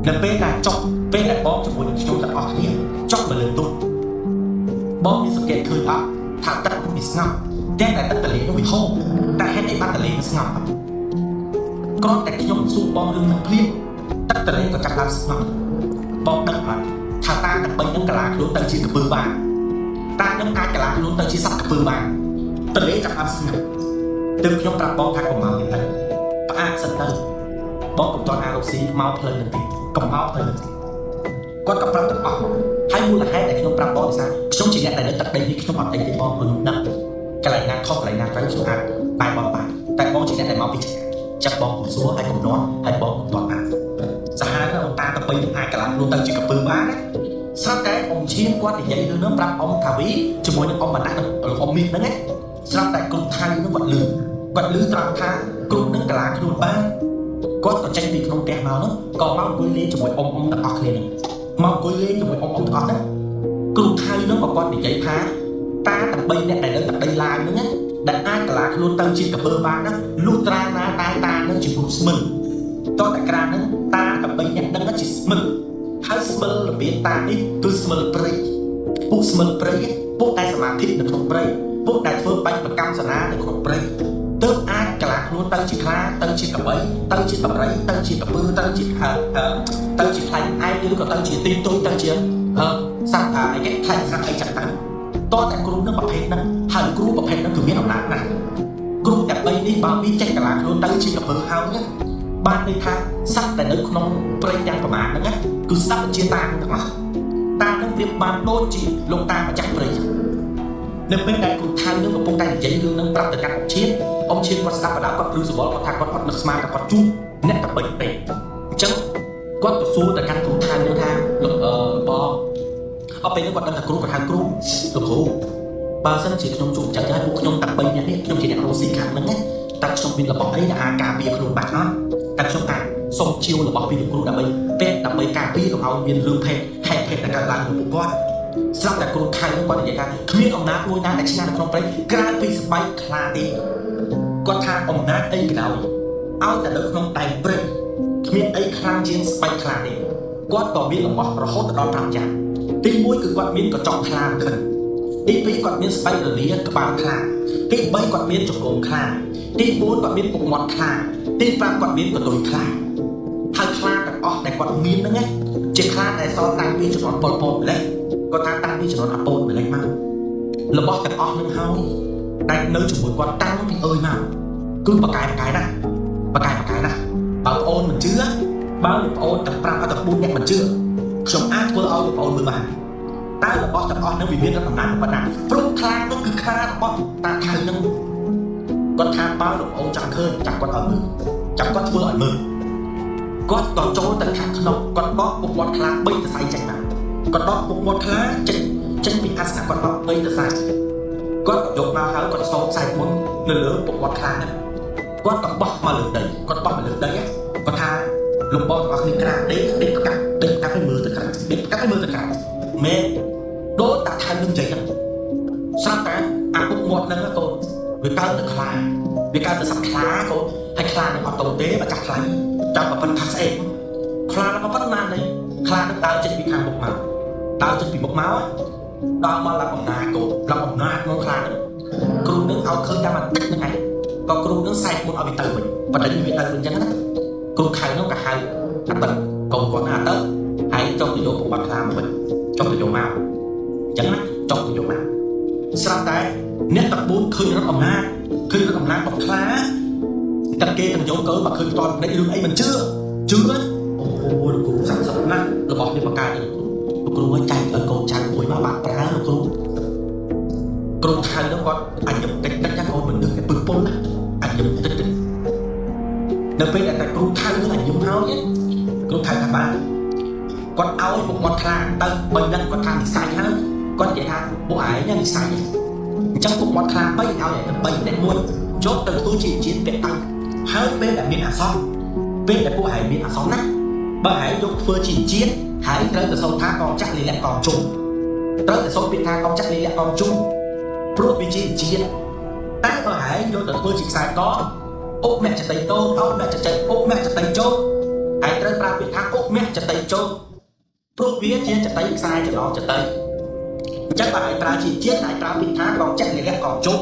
នៅពេលដែលចុះពេលដែលបងជាមួយនឹងខ្ញុំទាំងអស់គ្នាចុះមកលើទូកបងមានសង្កេតឃើញអត់ថាទឹកនោះវាស្ងប់ទាំងតែទឹកទន្លេនោះវាហូរតែហេតុអីបានទន្លេវាស្ងប់គ្រាន់តែខ្ញុំសួរបងរឿងនឹងភ្លាមទឹក ទឹកទន្លេក៏ចាប់ផ្ដើមស្ងប់បងដឹងអត់ថាតាទាំងបីនឹងកាឡាខ្លួនទៅជាកពើបានតានឹងអាចកាឡាខ្លួនទៅជាសត្វកពើបានទន្លេចាប់ផ្ដើមស្ងប់ទើបខ្ញុំប្រាប់បងថាកុំមកទៀតទៅផ្អាកសិនទៅបងកុំតន់អារ៉ូស៊ីមកផ្លូវនឹងទៀតកុំមកផ្លូវនឹងទៀតគាត់ក៏ប្រាប់ទាំងអស់មកហើយមូលហេតុដែលខ្ញុំប្រាប់បងដោយសារខ្ញុំជាអ្នកដែលនៅទឹកដីនេះខ្ញុំអត់អីទេបងព្រោះខ្ញុំដឹងកន្លែងណាខុសកន្លែងណាត្រូវខ្ញុំអាចបែបបងបានតែបងជាអ្នកដែលមកពីឆ្ងាយចឹងបងកុំសួរហើយកុំនាំហើយបងកុំតន់បានសាហាវណាស់អូនតាទៅបីនឹងអាចកន្លះខ្លួនទៅជាកពើបានណាស្រាប់តែអ៊ំឈៀងគាត់និយាយរឿងនោះប្រាប់អ៊ំថាវីជាមួយនឹងអ៊ំបណ្ណានិងអ៊ំមីសហ្នឹងណាស្រាប់តែគ្រូថៅហ្នឹងគាត់លឺគាត់លឺត្រង់ថាគ្រូនឹងកន្លះខ្លួនបានគាត់ក៏ចេញពីក្នុងផ្ទះមកហ្នឹងក៏មកអង្គុយលេងជាមួយអ៊ំអ៊ំទាំងអស់គ្នាហ្នឹងមកអង្គុយលេងជាមួយអ៊ំអ៊ំទាំងអស់ហ្នឹងគ្រូថៅហ្នឹងក៏គាត់និយាយថាតាទាំងបីអ្នកដែលនៅទឹកដីឡាវហ្នឹងណាដែលអាចកន្លះខ្លួនទៅជាកពើបានហ្នឹងលុះត្រាណាតែតានឹងជាគ្រូស្មិលតោះតែក្រានហ្នឹងតាទាំងបីអ្នកហ្នឹងជាស្មិលហើយស្មិលរបៀបតានេះគឺស្មិលព្រៃពួកស្មិលព្រៃពួកដែលសមាធិនៅក្នុងព្រៃពួកដែលធ្វើបាញ់ប្រកម្មសានានៅក្នុងព្រៃទើបអាចកលាខ្លួនទៅជាខ្លាទៅជាកបីទៅជាដំរីទៅជាកពើទៅជាទៅជាខ្លែងឯកឬក៏ទៅជាទីទុយទៅជាសត្វអីគេខ្លែងសត្វអីចឹងទៅតោះតែគ្រូនឹងប្រភេទហ្នឹងហើយគ្រូប្រភេទហ្នឹងគឺមានអំណាចណាស់គ្រូតែបីនេះបើមានចេះកលាខ្លួនទៅជាកពើហើយណាបានន័យថាសត្វដែលនៅក្នុងព្រៃទាំងប្រមាណហ្នឹងណាគឺសត្វជាតាទាំងអស់តានឹងប្រៀបបានដូចជាលោកតាម្ចាស់ព្រៃនៅពេលដែលគ្រូថៅនឹងកំពុងតែនិយាយរឿងនឹងប្រាប់ទៅកាន់អ៊ំឈៀនអ៊ំឈៀនគាត់ស្ដាប់បដាគាត់ព្រឺសវល់គាត់ថាគាត់អត់នឹកស្មានថាគាត់ជួបអ្នកតបីទេអញ្ចឹងគាត់ទៅសួរទៅកាន់គ្រូថៅនឹងថាលោកអឺបងអត់ពេលនេះគាត់ដឹងថាគ្រូគាត់ហៅគ្រូលោកគ្រូបើសិនជាខ្ញុំជួបចឹងហើយពួកខ្ញុំតែបីអ្នកនេះខ្ញុំជាអ្នករស់ស៊ីខាងហ្នឹងណាតើខ្ញុំមានរបស់អីដែលអាចការពារខ្លួនបានអត់តើខ្ញុំអាចសុំជាវរបស់ពីលោកគ្រូដើម្បីពាក់ដើម្បីការពារកុំឲ្យមានរឿងភេទហេតុភេទដែលកើតឡើងលើពួកគាត់ស្រាប់តែគ្រូថៃហ្នឹងគាត់និយាយថាគ្មានអំណាចមួយណាដែលឈ្នះនៅក្នុងព្រៃក្រៅពីស្បែកខ្លាទេគាត់ថាអំណាចអីក៏ដោយឲ្យតែនៅក្នុងដែនព្រៃគ្មានអីខ្លាំងជាងស្បែកខ្លាទេគាត់ក៏មានរបស់រហូតដល់5យ៉ាងទី1គឺគាត់មានកញ្ចក់ខ្លាខិនទី2គាត់មានស្បែករលាក្បាលខ្លាទី3គាត់មានចង្គង់ខ្លាទី4គាត់មានពុកមាត់ខ្លាទី5គាត់មានកតុយខ្លាហើយខ្លាទាំងអស់ដែលគាត់មានហ្នឹងណាជាខ្លាដែលសល់តាំងពីជំនាន់ប៉ុលពតម្លេះគាត់ថាតាំងពីជំនាន់អាប៉ូតម្លេះមករបស់ទាំងអស់ហ្នឹងហើយដែលនៅជាមួយគាត់តាំងពីអើយមកគឺបកកែបកែណាស់បកកែបកែណាស់បើប្អូនមិនជឿបើប្អូនទាំង5អត់ទាំង4អ្នកមិនជឿខ្ញុំអាចធ្វើឲ្យប្អូនមើលបានតើរបស់ទាំងអស់នឹងវាមានអំណាចប៉ុណ្ណាព្រោះខ្លានោះគឺខ្លារបស់តាថៅនឹងគាត់ថាបើលោកអូនចង់ឃើញចាំគាត់ឲ្យមើលចាំគាត់ធ្វើឲ្យមើលគាត់ក៏ចូលទៅខាងក្នុងគាត់បោកពុកមាត់ខ្លា3សរសៃចេញមកគាត់បោកពុកមាត់ខ្លាចេញចេញពីអាសនៈគាត់បោក3សរសៃគាត់យកមកហើយគាត់សោកខ្សែមុននៅលើពុកមាត់ខ្លាហ្នឹងគាត់ក៏បោះមកលើដីគាត់បោះមកលើដីគាត់ថាលោកបងទាំងអស់គ្នាក្រាដេកដេកផ្កាដេកផ្កាឲ្យមើលទៅក្រាដេកផ្កាឲ្យមើលទៅក្រាមែនដូចតាថៅនឹងនិយាយហ្នឹងស្រាប់តែអាពុកមាត់ហ្នឹងកូនវាកើតទៅខ្លាវាកើតទៅសត្វខ្លាកូនហើយខ្លានឹងអត់តូចទេបើចាស់ខ្លាចាំប្រពន្ធថាស្អែកខ្លានឹងប៉ុណ្ណានេះខ្លានឹងដើរចេញពីខាងមុខមកដើរចេញពីមុខមកដើរមកឡើងអំណាចកូនឡើងអំណាចក្នុងខ្លាហ្នឹងគ្រូនឹងឲ្យឃើញតែបន្តិចហ្នឹងឯងក៏គ្រូនឹងសែកមុនឲ្យវាទៅវិញបណ្ដេញវាទៅវិញអញ្ចឹងណាគ្រូខៅនោះក៏ហៅអាតិកូនគាត់អាទៅហើយចុះទៅយកប្រវត្តិខ្លាមកវិញចុះទៅយកមកអញ្ចឹងណាចុះទៅយកមកស្រាប់តែអ្នកទាំង4ឃើញរត់អំណាចឃើញរត់អំណាចរបស់ខ្លាទាំងគេទាំងយកកើមកឃើញផ្ទាល់ភ្នែករឿងអីមិនជឿជឿអូលោកគ្រូស័ក្តិសិទ្ធិណាស់របស់នេះបង្កើតលោកគ្រូលោកគ្រូឲ្យចែកឲ្យកូនចៅមួយមកបាត់ប្រើលោកគ្រូគ្រូថៅនោះគាត់អញខ្ញុំតិចតិចណាកូនមិននឹកពឹសពុលណាអញខ្ញុំតិចតិចនៅពេលដែលតែគ្រូថៅនោះអញខ្ញុំហើយគ្រូថៅថាបានគាត់ឲ្យពុកមាត់ខ្លាទៅបីនឹងគាត់ថានិស័យហើយគាត់និយាយថាពួកឯងនិស័យអញ្ចឹងពុកមាត់ខ្លា3ឲ្យតែ3តែមួយយកទៅធ្វើជាជាតិពាក់ទៅហើយពេលដែលមានអាសន្នពេលដែលពួកឯងមានអាសន្នណាបើឯងយកធ្វើជាជាតិហើយត្រូវទៅសូត្រថាកងចាក់លិលាក់កងជុំត្រូវទៅសូត្រពាក្យថាកងចាក់លិលាក់កងជុំព្រោះវាជាជាតិតែបើឯងយកទៅធ្វើជាខ្សែកអុមចតីតោអុមចតីអុមចតីជោឯងត្រូវប្រើពាក្យថាអុមចតីជោព្រោះវាជាចតីខ្សែចំណងចតីអញ្ចឹងបើឯងប្រើជាជាតិឯងប្រើពាក្យថាកងចាក់លិលាក់កងជុំ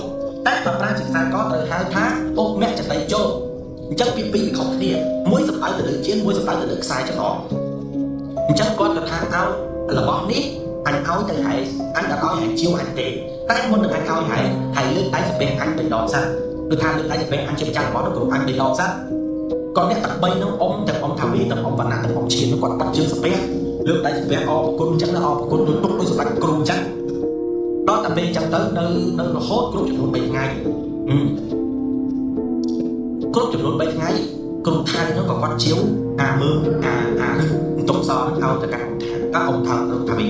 តែបើប្រើជាខ្សែកត្រូវហៅថាអុមចតីជោ អញ្ចឹងពីពីរវាខុសគ្នាមួយសំដៅទៅលើជាមួយសំដៅទៅលើខ្សែចំណងអញ្ចឹងគាត់ក៏ថាឲ្យរបស់នេះអញឲ្យទៅហែអញអត់ឲ្យហែជាវអញទេតែមុននឹងអញឲ្យហែហើយលើកដៃសំពះអញបីដងសិនគឺថាលើកដៃសំពះអញជាម្ចាស់របស់នោះគ្រប់អញបីដងសិនគាត់អ្នកទាំង3នោះអ៊ំទាំងអ៊ំថាវីទាំងអ៊ំវណ្ណៈទាំងអ៊ំឈៀននោះគាត់បាត់ជើងសំពះលើកដៃសំពះអរគុណអញ្ចឹងអរគុណដូចទុកដូចសម្ដេចគ្រូអញ្ចឹងដល់តែពេលអញ្ចឹងទៅនៅនៅរហូតគ្រប់ចំនួន3ថ្ងៃគ្រប់ចំនួន3ថ្ងៃគ្រូថៃនោះក៏គាត់ជាវអាមើអាអារឹសតុងសហ្នឹងឲ្យទៅកាន់អ៊ំថៅអ៊ំថៅថាវី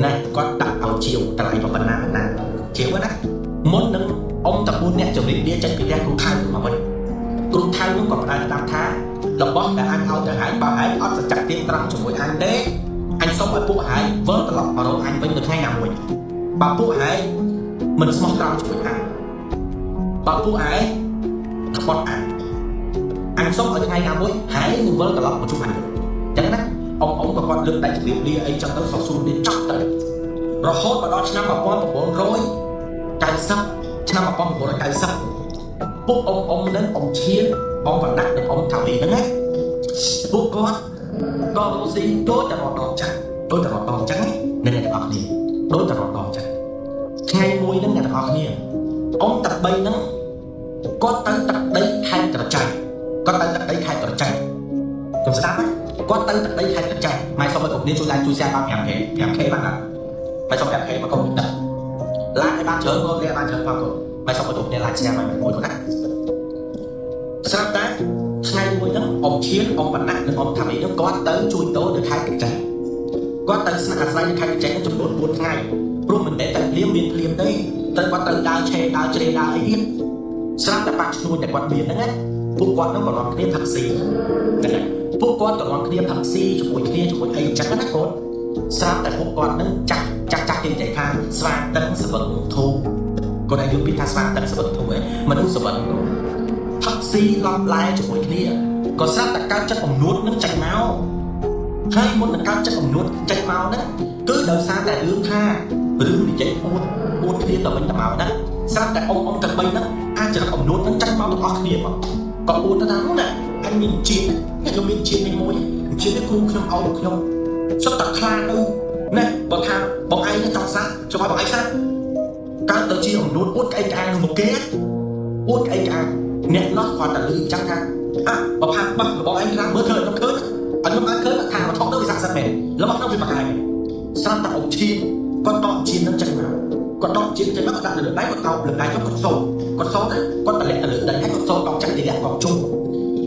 ណាគាត់ដាក់ឲ្យជាវតម្លៃប៉ុណ្ណាប៉ុណ្ណាជាវណាមុននឹងអ៊ំតា4អ្នកជម្រាបលាចេញពីផ្ទះគ្រូថៅមកវិញគ្រូថៅនោះក៏ផ្ដាច់តាមថារបស់ដែលអញឲ្យទៅហែងបើហែងអត់សច្ចៈទៀងត្រង់ជាមួយអញទេអញសូមឲ្យពួកហែងវិលត្រឡប់មករកអញវិញនៅថ្ងៃណាមួយបើពួកហែងមិនស្មោះត្រង់ជាមួយអញបើពួកហែងក្បត់អញអញសូមឲ្យថ្ងៃណាមួយហែងនឹងវិលត្រឡប់មកជួបអញវិញអញ្ចឹងណាអ៊ំអ៊ំក៏គាត់លើកដៃជម្រាបលាអីចឹងទៅសោះសួរនេះចប់ទៅរហូតមកដល់ឆ្នាំ1990ឆ្នាំ1990ពួកអ៊ំអ៊ំនឹងអ៊ំឈៀនអ៊ំវណ្ណៈនិងអ៊ំថាវីហ្នឹងណាពួកគាត់ក៏រស់ស៊ីដូចតែរត់ដងចឹងដូចតែរត់ដងចឹងណាអ្នកទាំងអស់គ្នាដូចតែរត់ដងចឹងថ្ងៃមួយហ្នឹងអ្នកទាំងអស់គ្នាអ៊ំតា3ហ្នឹងគាត់ទៅទឹកដីខេត្តក្រចេះគាត់ទៅទឹកដីខេត្តក្រចេះខ្ញុំស្ដាប់ណាគាត់ទៅទឹកដីខេត្តក្រចេះម៉ែសូមឲ្យគ្រប់គ្នាជួយ like ជួយ share បាន 5K 5K បានណាម៉ែសូម 5K មកកុំទឹក like ឲ្យបានច្រើនកូនលាបានច្រើនផងកូនម៉ែសូមឲ្យគ្រប់គ្នា like share មកមួយកូនណាស្រាប់តែថ្ងៃមួយហ្នឹងអ៊ំឈៀនអ៊ំវណ្ណៈនិងអ៊ំថាមីហ្នឹងគាត់ទៅជួយដូរនៅខេត្តក្រចេះគាត់ទៅស្នាក់អាស្រ័យនៅខេត្តក្រចេះចំនួន4ថ្ងៃព្រោះមិនមែនតែភ្លាមមានភ្លាមទេត្រូវគាត់ត្រូវដើរឆេដើរជ្រេដើរអីទៀតស្រាប់តែបាក់ឈ្នួលតែគាត់មានហ្នឹងណាពួកគាត់ហ្នឹងក៏នាំគ្នាផឹកស៊ីហ្នឹងហើយពួកគាត់ក៏នាំគ្នាផឹកស៊ីជាមួយគ្នាជាមួយអីអញ្ចឹងណាកូនស្រាប់តែពួកគាត់ហ្នឹងចាស់ចាស់ចាស់គេនិយាយថាស្វាតឹងស្វឹងធូគាត់ឲ្យយល់ពីថាស្វាតឹងស្វឹងធូឯងមនុស្សស្វឹងផឹកស៊ីឡប់ឡែជាមួយគ្នាក៏ស្រាប់តែកើតចិត្តអំនួតនឹងចាញ់មកហើយមុននឹងកើតចិត្តអំនួតចាញ់មកហ្នឹងគឺដោយសារតែរឿងថារឿងនិយាយអួតអួតគ្នាទៅវិញទៅមកហ្នឹងស្រាប់តែអ៊ំអ៊ំទាំង3ហ្នឹងអាចចរិតអំនួតហ្នឹងចាញ់មកទាំងអស់គ្នាមកក៏អួតទៅថាណាអញមានជាតិខ្ញុំមានជាតិនេះមួយជាតិនេះគ្រូខ្ញុំឲ្យខ្ញុំសុទ្ធតែខ្លានៅណាបើថាបងឯងចង់សាចង់ឲ្យបងឯងសាកើតទៅជាអំនួតអួតក្អេកក្អាងមកគេអួតក្អេកក្អាងអ្នកនោះគាត់តែលឺចឹងថាអះបើផាបោះរបស់ឯងខ្លាំងមើលឃើញខ្ញុំឃើញអត់ខ្ញុំអាចឃើញថាវត្ថុទៅវាស័ក្តិសិទ្ធិមែនរបស់ខ្ញុំវាប្រកែកស្រាប់តែអ៊ំឈាមគាត់តកឈាមនឹងចឹងមកគាត់តកឈាមចឹងមកគាត់ដាក់លើដៃគាត់តោបលើដៃគាត់សូត្រគាត់សូត្រគាត់តម្លាក់ទៅលើដីហើយគាត់សូត្រតកចាក់ទីលាក់កងជុំ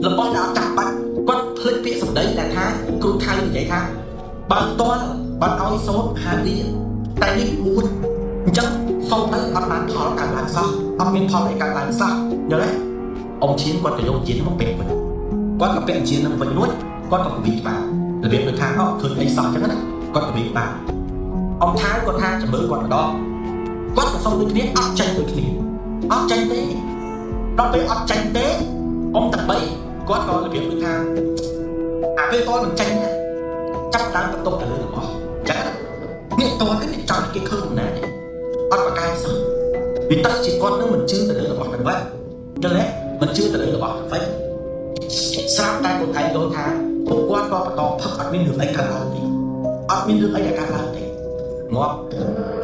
របស់ដែលអត់ចាំបាច់គាត់ភ្លេចពាក្យសម្ដីដែលថាគ្រូថៅនិយាយថាបើតល់បើឲ្យសូត្រហាវាតែនេះអួតអញ្ចឹងសូត្រទៅអត់បានផលកើតឡើងសោះអត់មានផលអីកើតឡើងសោះយល់ទេអ៊ំឈាមគាត់ក៏យកជាមកពាក់វិញគាត់ក៏ពាក់ជានឹងវិញរួចគាត់ក៏កវីក្បាលរបៀបដូចថាអូឃើញអីសោះអញ្ចឹងណាគាត់កវីក្បាលអ៊ំថៅគាត់ថាចាំមើលគាត់ម្ដងគាត់ក៏សុំដូចគ្នាអត់ចាញ់ដូចគ្នាអត់ចាញ់ទេដល់ពេលអត់ចាញ់ទេអ៊ំតា3គាត់ក៏របៀបដូចថាអាពេលតនឹងចាញ់ចាប់ដើមបន្ទប់ទៅលើរបស់អញ្ចឹងណានេះតនេះចង់គេឃើញណាអត់ប្រកែកសោះវាទៅជាគាត់នឹងមិនជឿទៅលើរបស់ហ្នឹងវិញយល់ទេមិនជឿទៅលើរបស់ហ្នឹងវិញស្រាប់តែគាត់ឯងយល់ថាពួកគាត់ក៏បន្តផឹកអត់មានរឿងអីកើតឡើងទេអត់មានរឿងអីដែលកើតឡើងទេងាប់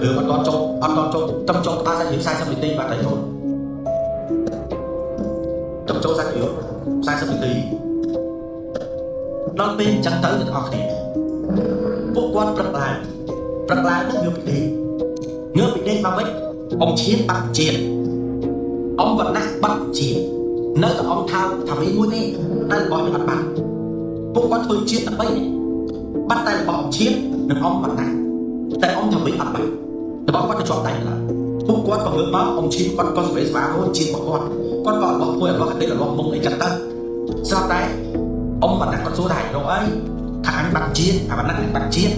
រឿងអត់តចូលអត់តចូលតំចូលក្បាលសាច់រឿង40នាទីបាត់ហើយចូលតំចូលសាច់រឿង40នាទីដល់ពេលអញ្ចឹងទៅទាំងអស់គ្នាពួកគាត់ព្រឹកឡើងព្រឹកឡើងហ្នឹងងើបពីដេកងើបពីដេកមកវិញអ៊ំឈៀនបាត់ជាតិអ៊ំវណ្ណៈបាត់ជាតិនៅតែអ៊ំថាថាវីមួយទេតែរបស់នេះអត់បាត់ពួកគាត់ធ្វើជាតិតែ3នេះបាត់តែរបស់អ៊ំឈៀននិងអ៊ំវណ្ណៈតែអ៊ំថាវីអត់បាត់របស់គាត់ទៅជាប់ដៃឡើយពួកគាត់ក៏ងើបមកអ៊ំឈៀនគាត់ក៏សវេស្វារជាតិរបស់គាត់គាត់ក៏របស់ភួយរបស់កតិរបស់មុងអីចឹងទៅស្រាប់តែអ៊ំវណ្ណៈគាត់សួរថារកអីថាអញបាត់ជាតិអាវណ្ណៈអញបាត់ជាតិ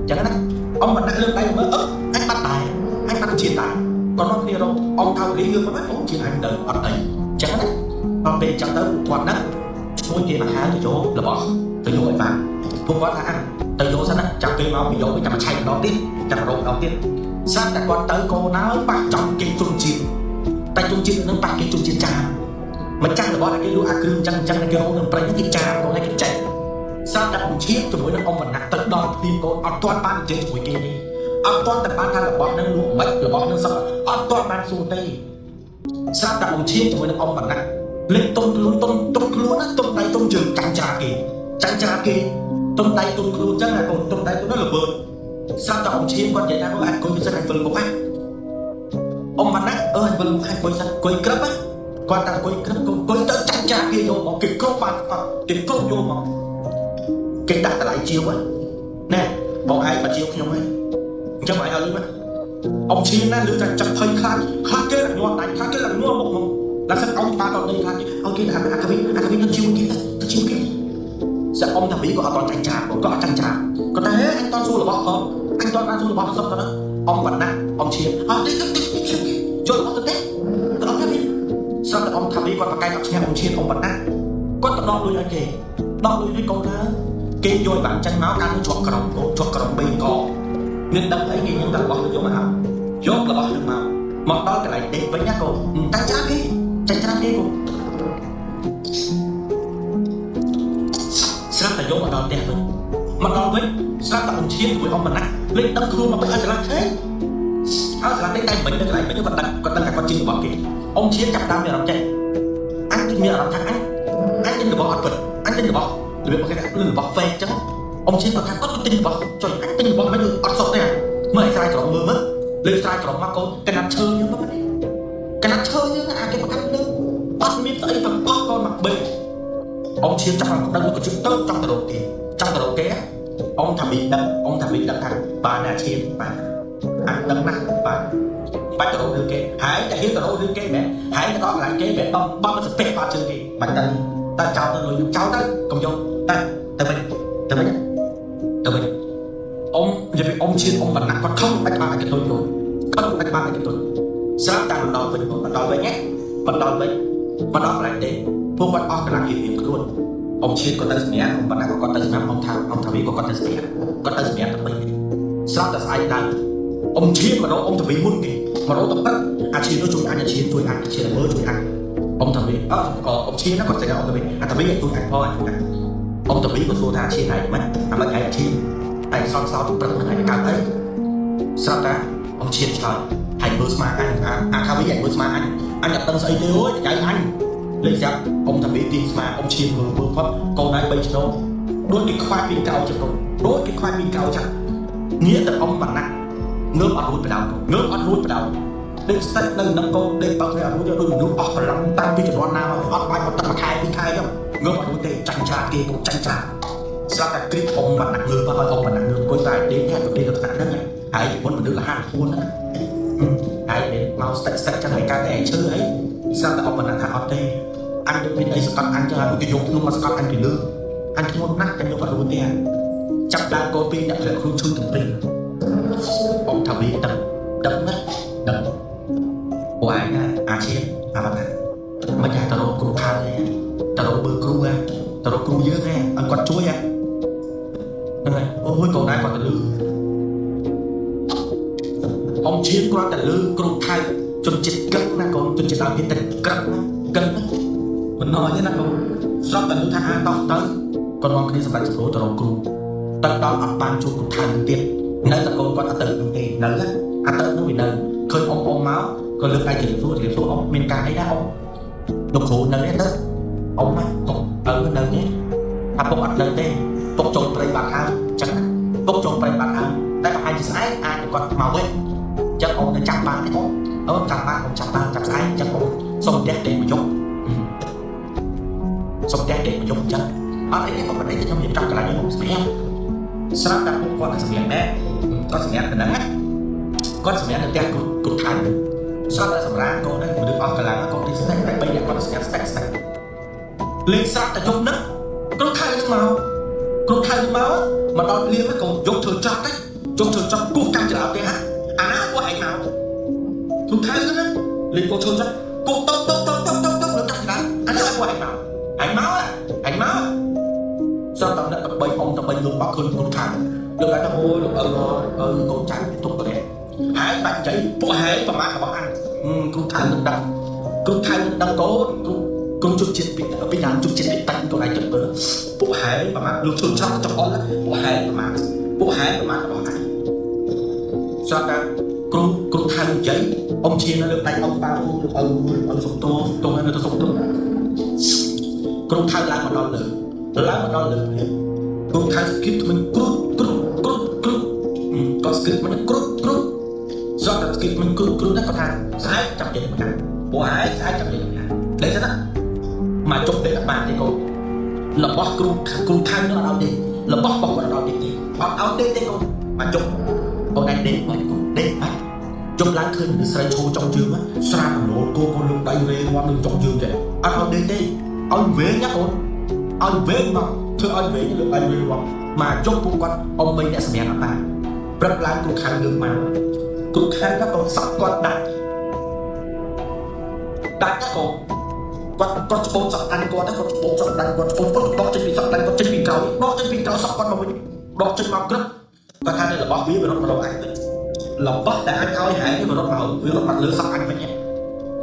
ចឹងណាអ៊ំវណ្ណៈលើកដៃមកមើលអឺអញបាត់ដែរអញបាត់ជាតិដែរគាត់មកគ្នារកអ៊ំថាវរីងើបមកអូជាតិអញនៅអត់អីចឹងណាដល់ពេលចឹងទៅពួកគាត់ហ្នឹងឈ្មោះគេមកហៅទៅយករបស់ទៅយកឲ្យបានពួកគាត់ថាទៅយកសិនណាចាំពេលមកពីយកវិញចាំមកឆែកម្ដងទៀតចាំរកម្ដងទៀតស្រាប់តែគាត់ទៅកូនហើយប៉ះចំគេជនជាតិតែជនជាតិនឹងប៉ះគេជនជាតិចាម ម្ចាស់របស់គេលក់អាគ្រឿងចឹងចឹងគេរកនឹងប្រេងគេចាមកឲ្យគេចេះស្រាប់តែអ៊ំឈៀនជាមួយនឹងអ៊ំវណ្ណៈទៅដល់ភ្លាមកូនអត់ទាន់បាននិយាយជាមួយគេទេអត់ទាន់តែបានថារបស់នឹងលក់មិនរបស់នឹងសោះអត់ទាន់បានសួរទេស្រាប់តែអ៊ំឈៀនជាមួយនឹងអ៊ំវណ្ណៈលេងតុនខ្លួនតុនតុនខ្លួនណាតុនដៃតុនជើងចាញ់ច្រាគេចាញ់ច្រាគេតុនដៃតុនខ្លួនចឹងណាកូនតុនដៃតុននោះល្វើស្រាប់តែអ៊ំឈៀនគាត់និយាយថាអញអង្គុយសិនអញវិលមុខហ៎អ៊ំវណ្ណៈអើអញវិលមុខអញអង្គុយសិនអង្គុយក្រឹបហ៎គាត់តែអង្គុយក្រឹបអង្គុយទៅចាញ់ច្រាគេយកមកគេគ្រប់បានគេគ្រប់យកមកគេដាក់តម្លៃជាវណែបងឯងមកជាវខ្ញុំហ៎អញ្ចឹងបងឯងឲ្យលុយមកអ៊ំឈៀនណាលឺតែចាប់ភ័យខ្លាចខ្លាចគេឡើងញាត់ដៃខ្លាចគេឡើងញាត់មុខមកឡើងសិនអ៊ំបានដល់ដីខ្លាចគេឲ្យគេថាអាកាវីអាកាវីនឹងជាវគេទៅជាវគេសិអ៊ំថាវីក៏អត់តចាញ់ច្រាក៏អត់ចាញ់ច្រាគាត់តែអញតសួររបស់ផងអញតបានសួររបស់សុខទៅអ៊ំវណ្ណៈអ៊ំឈៀនអត់ទេទៅចូលរបស់ទៅទេទៅអត់ទេស្រាប់តែអ៊ំថាវីគាត់ប្រកែកអត់ឈ្នះអ៊ំឈៀនអ៊ំវណ្ណៈគាត់ទៅដកលុយឲ្យគេដកលុយឲ្យកូនណាគេយកបានចាញ់មកកាលនោះជាប់ក្រុមកូនជាប់ក្រុមបីកមានដឹងអីគេខ្ញុំតែរបស់យកមកហើយយករបស់នឹងមកមកដល់កន្លែងដេកវិញណាកូនចាញ់ច្រាគេចាញ់ច្រាគេកូនស្រាប់តែយកមកដល់ផ្ទះវិញមកដល់វិញស្រាប់តែអ៊ំឈៀនជាមួយអ៊ំវណ្ណៈលេងដឹងខ្លួនមកវិញឲ្យឆ្លាស់ទេឲ្យឆ្លាស់ទេតែមិននៅកន្លែងវិញគាត់ដឹងគាត់ដឹងថាគាត់ជារបស់គេអ៊ំឈៀនចាប់តាមមានអារម្មណ៍ចេះអញមានអារម្មណ៍ថាអញអញទិញរបស់អត់ពិតអញទិញរបស់របៀបគេថារបស់ fake ចឹងអ៊ំឈៀនគាត់ថាគាត់ទិញរបស់ចុយអញទិញរបស់មិនអត់សុខទេមើលឲ្យស្រាយក្រមមើលមើលលើស្រាយក្រមមកកូនកណាត់ឈើយើងមកកណាត់ឈើយើងអាគេប្រកាន់លើអត់មានស្អីទាំងអស់កូនមកបេអ៊ំឈៀនចាប់ដល់ដឹងក៏ជិះទៅចង់ទៅរកគេចង់ទៅរកគេអ៊ំថាមីដឹងអ៊ំថាមីដឹងថាបាទអ្នកឈៀនបាទអញដឹងណាស់បាទបាច់ទៅរករឿងគេហើយតែហ៊ានទៅរករឿងគេមែនហើយទៅដល់កន្លែងគេមែនបំបំមិនស្ពះបាត់ជើងគេបាច់ទៅតែចោលទៅលុយចោលទៅកុំយកតែទៅវិញទៅវិញទៅវិញអ៊ំនិយាយពីអ៊ំឈៀនអ៊ំបណ្ណាគាត់ខំបាច់បានឲ្យកតុយកូនខំបាច់បានឲ្យកតុយស្រាប់តែមកដល់វិញមកដល់វិញណាមកដល់វិញមកដល់កន្លែងទេពួកគាត់អស់កម្លាំងរៀងៗខ្លួនអ៊ំឈៀនក៏ទៅសម្រាប់អ៊ំបណ្ណាក៏គាត់ទៅសម្រាប់អ៊ំថាអ៊ំថាវីក៏គាត់ទៅសម្រាប់គាត់ទៅសម្រាប់ទៅវិញស្រាប់តែស្អែកឡើងអ៊ំឈៀនមករកអ៊ំថាវីមុនគេមករកទៅព្រឹកអាឈៀននោះជួយអញអាឈៀនជួយអញអាឈៀនមើលជួយអញអ៊ំថាវីអើអ៊ំឈៀនណាគាត់ស្អែកអ៊ំថាវីអាថាវីឲ្យជួយអញផងអញជួយអញអ៊ំថាវីក៏សួរថាអាឈៀនឯងមិនអាមិនឯងអាឈៀនឯងសោតសោតព្រឹកមិនឯងកើតអីស្រាប់តែអ៊ំឈៀនឆ្លើយហើយមើលស្មាអញអាថាវីឯងមើលស្មាអញអញអត់ដឹងស្អីទេអូយចៅអញលេខស្រាប់អ៊ំថាវីទីស្មាអ៊ំឈៀនមើលមើលគាត់កូនឯង3ឆ្នាំដូចគេខ្វាយពីកៅចឹងកូនដូចគេខ្វាយពីកៅចឹងងាកទៅអ៊ំវណ្ណៈងើបអត់រួចបដៅងើបអត់រួចបដៅដេកស្តិចនៅនឹងកូនដេកបើកគ្នាអត់រួចដូចមនុស្សអស់កម្លាំងតាំងពីជំនាន់ណាមកអត់បាយអត់ទឹកមួយខែពីរខែចឹងងើបអត់រួចទេចាញ់ច្រាគេកូនចាញ់ច្រាស្រាប់តែគ្រីបអ៊ំវណ្ណៈងើបឲ្យអ៊ំវណ្ណៈងើបអង្គុយតែដេកនេះទៅដេកទៅថ្នាក់ហ្នឹងហើយមុនមនុស្សលហាខ្លួនហ្នឹងហើយមានមកស្តិចស្តិចចឹងហើយកើតតែឈឺអីស្រាប់តែអ៊ំវណ្ណៈថាអត់ទេអញដូចមានអីសកត់អញចឹងហើយគេយកភ្នំមកសកត់អញពីលើអញធ្ងន់ណាស់អញយកអត់រួចទេចាប់ដើមកូនពីរអ្នកធ្លាក់ខ្លួនឈឺទាំងពីរអ៊ំថាវីដឹងដឹងណាដឹងពួកឯងណាអាឈៀនអាបាត់ណាមិនថាទៅរកគ្រូខាងទេទៅរកមើលគ្រូហ៎ទៅរកគ្រូយើងហ៎ឲ្យគាត់ជួយហ៎ហ្នឹងហើយអូយកូនឯងគាត់ទៅលឺអ៊ំឈៀនគ្រាន់តែលឺគ្រូថៃជនជាតិក្រឹកណាកូនជនជាតិដើមភាគតិចក្រឹកណាកិនណាមិនណយទេណាកូនស្រាប់តែលឺថាអាតោះទៅគាត់នាំគ្នាសម្រាប់សម្រួលទៅរកគ្រូទៅដល់អត់បានជួបគ្រូថៃនឹងទៀតនៅតែកូនគាត់អត់ទៅនឹងទេនៅអត់ទៅនឹងវានៅឃើញអ៊ំអ៊ំមកក៏លើកដៃជម្រាបសួរជម្រាបសួរអ៊ំមានការអីដែរអ៊ំលោកគ្រូនៅទេទៅអ៊ំណាពុកឪនៅទេអាពុកអត់នៅទេពុកចូលព្រៃបាត់ហើយចឹងពុកចូលព្រៃបាត់ហើយតែប្រហែលជាស្អែកអាចគាត់មកវិញចឹងអ៊ំនៅចាំបានទេអ៊ំអូចាំបានអ៊ំចាំបានចាំស្អែកចឹងអ៊ំសុំផ្ទះដេកមួយយប់សុំផ្ទះដេកមួយយប់ចឹងអត់អីទេអ៊ំអត់អីទេខ្ញុំរៀបចំកន្លែងខ្ញុំសម្រាប់ស្រាប់តែពួកគាត់សម្រាប់ណែគាត់សម្រាប់ទៅហ្នឹងណាគាត់សម្រាប់នៅផ្ទះគ្រូគ្រូថៃស្រាប់តែសម្រាប់កូនហ្នឹងមនុស្សអស់កម្លាំងកូនទីស្ទែកតែបីអ្នកគាត់សម្រាប់ស្ទែកស្ទែកលេងស្រាប់តែយប់ហ្នឹងគ្រូថៃហ្នឹងមកគ្រូថៃហ្នឹងមកមកដល់ភ្លាមកូនយកធ្វើចត់ទៅយកធ្វើចត់គោះចាំច្រឡោផ្ទះអាណាពួកឯងមកគ្រូថៃហ្នឹងណាលេងកូនធ្វើចត់គោះតបតបតបតបតបតបលើកាំច្រឡោអាណាពួកឯងមកឯងមកឯងមកស្រាប់តែអ្នកតបីអ៊ំតបីលោកបកឃើញគ្រូថៃលោកថាអូយលោកឪឪកូនចៅទុកទៅហើយបាច់និយាយពួកហែងប្រមាថរបស់អញគ្រូថៃនឹងដឹងគ្រូថៃនឹងដឹងកូនគ្រូ គ្រូជប់ជាតិពីពីដើមជប់ជាតិពីតាច់កូនឯងចិត្តមើលពួកហែងប្រមាថលោកជុំឆាប់ចង្អុលពួកហែងប្រមាថពួកហែងប្រមាថរបស់អញស្រាប់តែគ្រូគ្រូថៅនិយាយអ៊ំឈៀននៅលើដៃអ៊ំប៉ាអូលោកឪឪសុំទោទោនៅទៅសុំទោគ្រូថៅឡើងមកដល់លើឡើងមកដល់លើនេះគ្រូថៅស្គីបថ្មិញគ្រូគ្រូគ្រូគ្រូគាត់ស្គីបមិនគ្រូគ្រូស្រាប់តែស្គីបមិនគ្រូគ្រូណាគាត់ថាស្អែកចាប់និយាយមកថាពួកហែងស្អែកចាប់និយាយមកថាដេកសិនណាមកជប់ដេកអត់បានទេកូនរបស់គ្រូគ្រូថៅនោះអត់ឲ្យទេរបស់របស់គាត់អត់ឲ្យទេអត់ឲ្យទេទេកូនមកជប់កូនឯងដេកបាច់កូនដេកបាច់ជប់ឡើងឃើញមនុស្សស្រីឈោចុងជើងស្រាកំណូលគោកូនលងដៃរេរាំនឹងចុងជើងចេះអត់ឲ្យដេកទេឲ្យវែងណាកូនឲ្យវែងមកធ្វើឲ្យវែងលើដៃរេរាំមកជប់ពួកគាត់អ៊ំបីអ្នកសម្រាប់អត់បានព្រឹកឡើងគ្រូខៅលើកមកគ្រូខៅក៏កូនសក់គាត់ដាច់ដាច់ណាកូនគាត់គាត់ច្បូតសក់ដាច់គាត់គាត់ច្បូតសក់ដាច់គាត់ច្បូតគាត់ដកចេញពីសក់ដាច់គាត់ចេញពីក្រោយដកចេញពីក្រោយសក់គាត់មកវិញដកចេញមកក្រឹបគាត់ថានៅរបស់វាវារត់មករកអញវិញរបស់ដែលអញឲ្យហែងវារត់មកវារត់មកលើសក់អញវិញ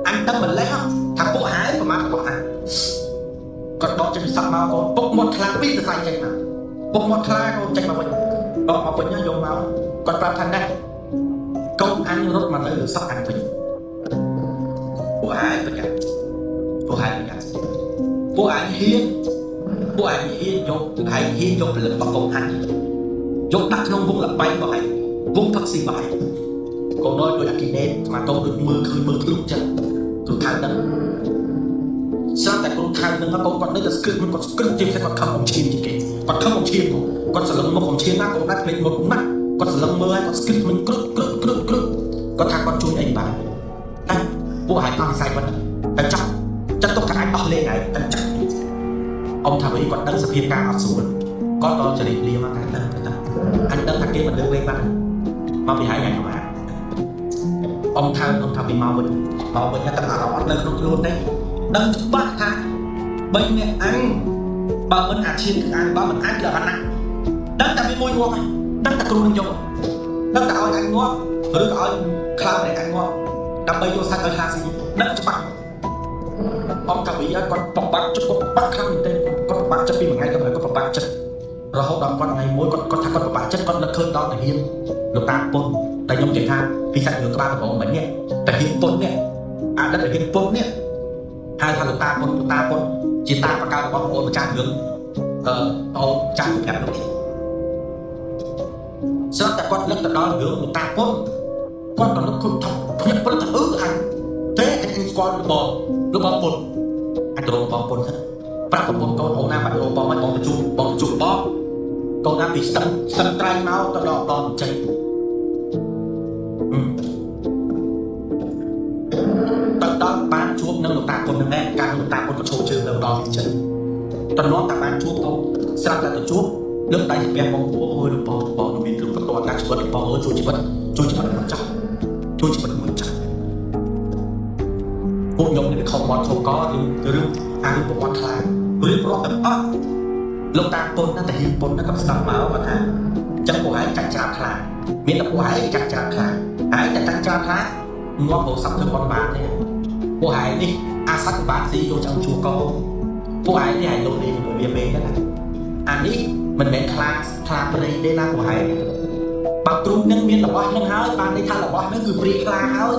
អញដឹងម្លេះថាពួកហែងប្រមាថរបស់អញគាត់ដកចេញពីសក់មកកូនពុកមាត់ខ្លាពីរសរសៃចេញមកពុកមាត់ខ្លាកូនចេញមកវិញដកមកវិញយកមកគាត់ប្រាប់ថាណែកូនអញរត់មកលើសក់អញវិញពួកហែងប្រយ័ត្នពួកហែងប្រយ័ត្នពួកឯងហ៊ានពួកឯងហ៊ានយកឯងហ៊ានយកព្រលឹងរបស់កូនអញយកដាក់ក្នុងវងលបែងរបស់ឯងវងផឹកស៊ីរបស់ឯងកូនដូចដូចអាគីណេតស្មាតោដូចមើលឃើញមើលធ្លុកចឹងគ្រូថៅហ្នឹងស្រាប់តែគ្រូថៅហ្នឹងកូនគាត់នៅតែស្គឹកគាត់ស្គឹកជាពិសេសគាត់ខំអំឈាមជាងគេគាត់ខំអំឈាមគាត់សន្លឹងមុខអំឈាមណាកូនដាក់ភ្លេចមុខណាគាត់សន្លឹងមើលហើយគាត់ស្គឹកមិនគ្រឹកគ្រឹកគ្រឹកគ្រឹកគាត់ថាគាត់ជួយអីបានតែពួកឯងអស់វិស័យគាត់តែចាស់ចាត់ទុកថាអញអស់លេងហើយតែចាស់អ៊ំថាវិញគាត់ដឹងសភាពការអត់ស្រួលគាត់ក៏ចរិតលាមកថាដឹងតែអញដឹងថាគេមិនលើកលែងបាត់មកពីហើយថ្ងៃនោះបាទអ៊ំថាអ៊ំថាពីមកវិញមកវិញតែអារម្មណ៍អត់នៅក្នុងខ្លួនទេដឹងច្បាស់ថាបីអ្នកអញបើមិនអាឈានគឺអញបើមិនអញគឺអត់ណាដឹងតែមានមួយងាប់ដឹងតែគ្រូនឹងយកដឹងតែឲ្យអញងាប់ឬក៏ឲ្យខ្លាម្នាក់អញងាប់ដើម្បីយកសាច់ឲ្យខ្លាស៊ីដឹងច្បាស់អ៊ំកាវីគាត់ប្របាក់ចិត្តគាត់ប្របាក់ខ្លាំងមែនទែនគាត់ប្របាក់ចិត្តពីមួយថ្ងៃទៅមួយគាត់ប្របាក់ចិត្តរហូតដល់គាត់ថ្ងៃមួយគាត់គាត់ថាគាត់ប្របាក់ចិត្តគាត់នឹកឃើញដល់តាហ៊ានលោកតាពុនតែខ្ញុំនិយាយថាពីសាច់រឿងក្បាលដំបងមិញនេះតាហ៊ានពុននេះអតីតតាហ៊ានពុននេះហៅថាលោកតាពុនលោកតាពុនជាតាបកកើតរបស់បងម្ចាស់រឿងអឺបងចាស់ប្រាប់លោកនេះស្រាប់តែគាត់នឹកទៅដល់រឿងលោកតាពុនគាត់ក៏នឹកឃើញថាភ្ញាក់ព្រឹកថាអឺអញទេអញស្គាល់លោកបងលោកបងពុនអញទៅរកបងពុនទៅប្រាប់ប្រពន្ធកូនអូនណាបាច់រកបងមកបងទៅជួបបងទៅជួបបងកូនណាពីស្ទឹងស្ទឹងត្រែងមកទៅដល់ដល់ចេញទៅដល់បានជួបនឹងលោកតាពុននឹងដែរការលោកតាពុនក៏ឈោជើងនៅដល់ចេញតំណតែបានជួបទៅស្រាប់តែទៅជួបលើកដៃស្ពះបងអូយលោកបងបងមានគ្រូបន្តការជីវិតបងអើយជួយជីវិតជួយជីវិតមួយចាស់ជួយជីវិតមួយចាស់ពួកខ្ញុំនេះខំមាត់ខំករឿងរឿងអារឿងប្រវត្តិខ្លារៀបរាប់ទាំងអស់លោកតាពុនណាតាហ៊ីពុនណាក៏ស្ដាប់មកគាត់ថាចឹងពួកឯងចាច់ច្រាបខ្លាមានតែពួកឯងចាច់ច្រាបខ្លាឯងតែចាច់ច្រាបខ្លាងាប់រកសັບធ្វើបន់បានទេពួកឯងនេះអាសត្វបានស៊ីយកចាំជួកោពួកឯងនេះឯងលោកនេះជាមួយវាមេហ្នឹងអានេះមិនមែនខ្លាខ្លាព្រៃទេណាពួកឯងបើគ្រូនឹងមានរបស់នឹងហើយបានន័យថារបស់នឹងគឺព្រាខ្លាហើយ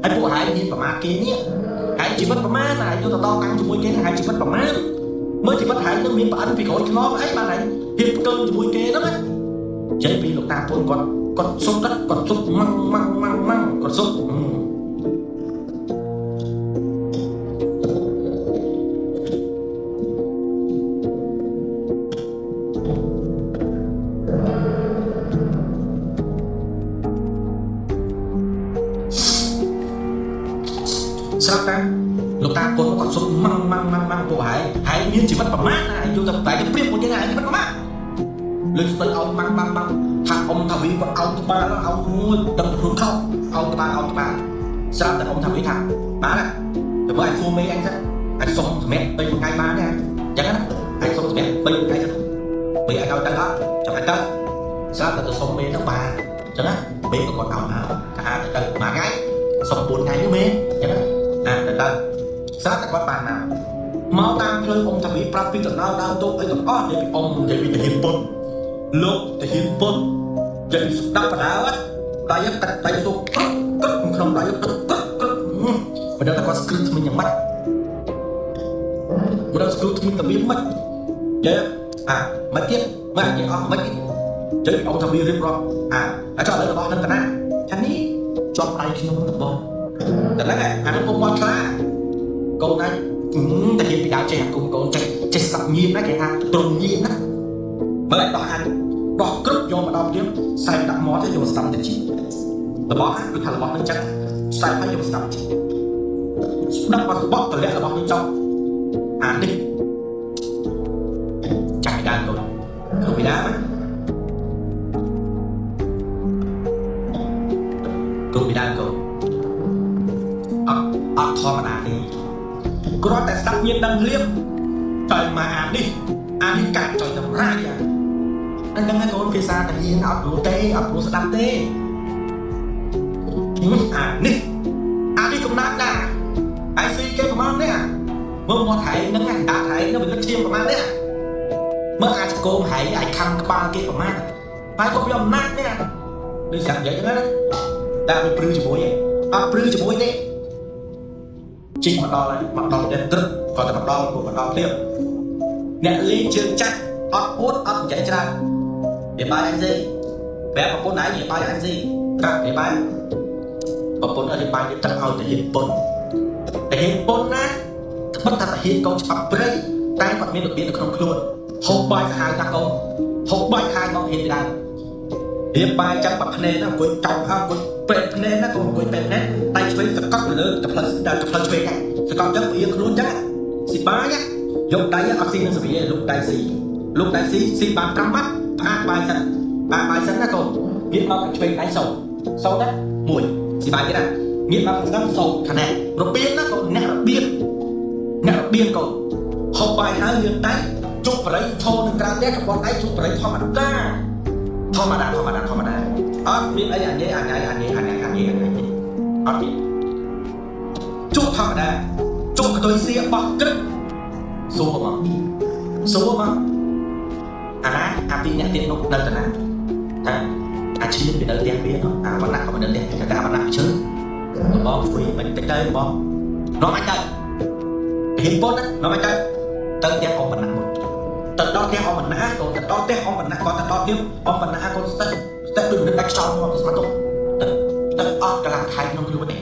ហើយពួកឯងមានប្រមាថគេនេះហើយជីវិតប្រមាណហើយយកទៅតតាំងជាមួយគេហើយជីវិតប្រមាណមើលជីវិតហើយនឹងមានប្រអិនពីក្រោយខ្នងអីបានហើយភាពផ្កើជាមួយគេហ្នឹងណាចេញពីលោកតាពុនគាត់គាត់សុំគាត់គាត់សុំម៉ាំងម៉ាំងម៉ាំងម៉ាំងគាត់សុំស្រាប់តែលោកតាពុនគាត់សុំម៉ាំងម៉ាំងម៉ាំងម៉ាំងពួកហើយហើយមានជីវិតប្រមាណណាយកទៅតែទៅព្រៀបមួយគេណាជីវិតប្រមាណលើកស្ពិលឲ្យម៉ាំងម៉ាំងម៉ាំងថាអ៊ំថាវីគាត់អោបក្បាលអោបមួយដឹងខ្លួនខោអោបក្បាលអោបក្បាលស្រាប់តែអ៊ំថាវីថាបានណាតែមើលអញសួរមេអញសិនអញសុំសម្រាប់3ថ្ងៃបានទេអញ្ចឹងណាអញសុំសម្រាប់3ថ្ងៃសិនមេអញឲ្យទៅអត់ចាំអញទៅស្រាប់តែទៅសុំមេទៅបានអញ្ចឹងណាមេក៏គាត់អោបមកថាទៅទៅមួយថ្ងៃសុំ4ថ្ងៃនោះមេអញ្ចឹងណាអាទៅទៅស្រាប់តែគាត់បានមក មកតាមផ្លូវអ៊ំថាវីប្រាប់ពីដំណើរដើមតូបអីទាំងអស់និយាយពីអ៊ំនិយាយពីទាហានពុនលោកទាហានពុននិយាយពីស្ដាប់បដាដៃកាត់ដៃសូក្រឹកក្រឹកក្នុងដៃក្រឹកក្រឹកក្រឹកមិនដឹងថាគាត់ស្គ្រឹះថ្មិញយ៉ាងម៉េចមិនដឹងស្គ្រឹះថ្មិញតែវាមិននិយាយអាមិនទៀតមកនិយាយអស់មិនទៀតនិយាយពីអ៊ំថាវីរៀបរាប់អាអាចឥឡូវរបស់នឹងតាណាថានេះជាប់ដៃខ្ញុំរបស់តែហ្នឹងអានោះពុំមកខ្លាកូនឯងតែហ៊ានពីដើមចេះអាគុំកូនចេះចេះស្ដាប់ញៀនណាគេថាត្រង់ញៀនណាមើលឲ្យដោះអានដោះគ្រប់យកមកដល់ព្រាមសែបដាក់មាត់ទៅយកស្ដាប់ទៅជីរបស់គឺថារបស់នឹងចឹងសែបឲ្យយកស្ដាប់ជីស្ដាប់បាត់បកតម្លាក់របស់នឹងចោលអានេះចាក់ពីដើមកូនគ្រូពីដើមគ្រូពីដើមកូនអត់អត់ធម្មតាទេគ្រាន់តែស្ដាប់ញៀនដឹងភ្លាមចុយមកអានេះអានេះកាត់ចុយតម្រាយអាហ្នឹងហើយកូនភាសាតាហ៊ានអត់ព្រោះទេអត់ព្រោះស្ដាប់ទេអានេះអានេះកំណាត់ណាអាយស៊ីគេប្រហែលនេះមើលមាត់ហែងហ្នឹងដាក់ហែងហ្នឹងវាលឹកឈាមប្រហែលនេះមើលអាចកោមហែងអាចខំក្បាលគេប្រហែលហើយក៏វាអំណាចនេះដូចស្រាប់និយាយហ្នឹងណាតែវាព្រឺជាមួយឯងអត់ព្រឺជាមួយទេជីកមកដល់ហើយមកដល់ផ្ទះត្រឹកគាត់តែមកដល់ពួកមកដល់ភ្លាមអ្នកលេងជើងចាស់អត់អួតអត់និយាយច្រើននិយាយបាយអញស៊ីប្រាប់ប្រពន្ធឯងនិយាយបាយអញស៊ីប្រាប់និយាយបាយប្រពន្ធអត់និយាយបាយទឹកឲ្យតែហ៊ានពុនតែហ៊ានពុនណាត្បិតតែហ៊ានកូនច្បាប់ព្រៃតែគាត់មានរបៀបនៅក្នុងខ្លួនហូបបាយសាហាវណាស់កូនហូបបាយខាយមកហ៊ានពីដើមរៀបបាយចាំបាក់ភ្នែកណាអង្គុយចោកអង្គុយពេទ្យភ្នែកណាកូនអង្គុយពេទ្យភ្នែកដៃឆ្វេងសកត់ទៅលើទៅផ្លូវដល់ទៅផ្លូវឆ្វេងហ្នឹងសកត់ចឹងផ្អៀងខ្លួនចឹងស៊ីបាយយកដៃអត់ស៊ីនឹងសវិលុកដៃស៊ីលុកដៃស៊ីស៊ីបាន5ម៉ាត់ផ្អាកបាយសិនផ្អាកបាយសិនណាកូនងាកមកខាងឆ្វេងដៃសូសូណាមួយស៊ីបាយទៀតណាងាកមកខាងស្ដាំសូខាងនេះរបៀបណាកូនអ្នករបៀបអ្នករបៀបកូនហូបបាយហើយលាងដៃជប់បរិយឈរនឹងក្រៅផ្ទះកបដៃជប់បរិយធម្មតាធម្មតាធម្មតាធម្មតាអត់មានអីអាញ៉េអាញ៉ៃអាញ៉េអាញ៉ៃអាញ៉េអាញ៉ៃអត់មានជក់ធម្មតាជក់កតុយសៀបោះក្រឹកសួរមកសួរមកអាណាអាពីអ្នកទៀតនោះនៅតាណាថាអាឈានវានៅផ្ទះវានោះអាវណ្ណៈក៏នៅផ្ទះតែអាវណ្ណៈឈើបងជួយមិនតិចទៅបងនាំអញទៅហ៊ានពុនណានាំអញទៅទៅផ្ទះអ៊ំវណ្ណៈមុនទៅដល់ផ្ទះអ៊ំវណ្ណៈកូនទៅដល់ផ្ទះអ៊ំវណ្ណៈគាត់ទៅដល់ទៀតអ៊ំវណ្ណៈកូនស្ទះស្ទះដូចមនុស្សដាច់ខ្យល់មកស្មាត់ទៅទៅអត់កម្លាំងថៃក្នុងខ្លួនទេ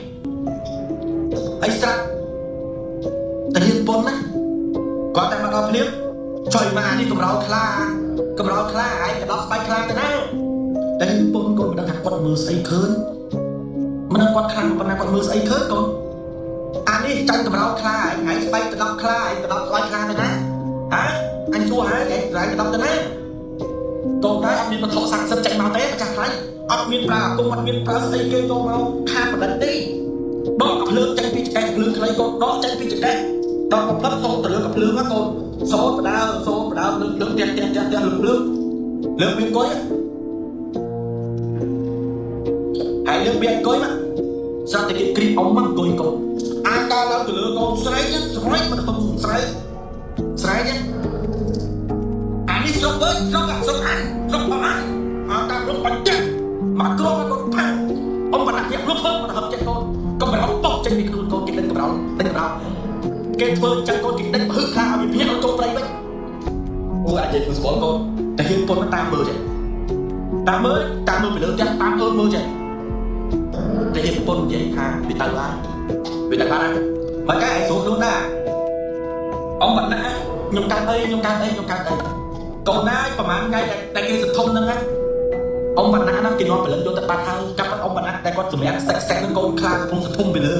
ហើយស្រាប់តែហ៊ានពុនណាគាត់តែមកដល់ភ្លាមចុយមកអានេះកម្រោខ្លាកម្រោខ្លាឯងទៅដល់ស្បែកខ្លាទៅណាតែហ៊ានពុនកូនមិនដឹងថាគាត់មើលស្អីឃើញមិនដឹងគាត់ខ្លាំងប៉ុណ្ណាគាត់មើលស្អីឃើញកូនអានេះចាញ់កម្រោខ្លាឯងឯងស្បែកទៅដល់ខ្លាឯងទៅដល់ស្បែកខ្លាទៅណាហ៎អញសួរហើយឯងឯងទៅដល់ទៅណាកូនដែរអត់មានវត្ថុស័ក្តិសិទ្ធិចេញមកទេម្ចាស់ថ្លៃអត់មានប្រើអាគមអត់មានប្រើស្អីគេយកមកខាតផលិតទេដកកភ្លើងចេញពីចកេះភ្លើងខ្លីកូនដកចេញពីចកេះដកកភ្លឹបសូត្រទៅលើកភ្លើងណាកូនសូត្របដើសូត្របដើលើភ្លើងផ្ទះផ្ទះផ្ទះផ្ទះលើភ្លើងលើមានអង្គុយហើយលើមានអង្គុយមកស្រាប់តែគេគ្រីបអ៊ំមកអង្គុយកូនអាកាឡើងទៅលើកូនស្រែកស្រែកមកធំស្រែកស្រែកអានេះស្រុកអើយស្រុកស្រុកអានស្រុកផងអានអាកាលុបបាច់ចេះមកក្រមកកូនផាំងអ៊ំបាត់ញាក់លុបហឹបមកហឹបចេះកូនកំរោបោកចេញពីខ្លួនកូនគេដេញកំរោដេញកំរោគេធ្វើចឹងកូនគេដេញហឺខ្លាឲ្យវាភ្ញាក់ឲ្យកូនព្រៃវិញអូអាចនិយាយធ្វើស្គាល់កូនតែហ៊ានពុនតាមមើលចេះតាមមើលតាមមើលពីលើផ្ទះតាមអូនមើលចេះតែហ៊ានពុននិយាយថាវាទៅហើយវាទៅបានហើយមកកែឯងស្រួលខ្លួនដែរអ៊ំបាត់ណាខ្ញុំកាន់អីខ្ញុំកាន់អីខ្ញុំកាន់អីកូនណាប្រហែលថ្ងៃតែគេសន្ធំហ្នឹងណាអ៊ំវណ្ណៈហ្នឹងគេនាំព្រលឹងយកទៅបាត់ហើយកាប់អ៊ំវណ្ណៈតែគាត់សម្រាប់សាច់សាច់ហ្នឹងកូនខ្លាកំពុងសន្ធំពីលើ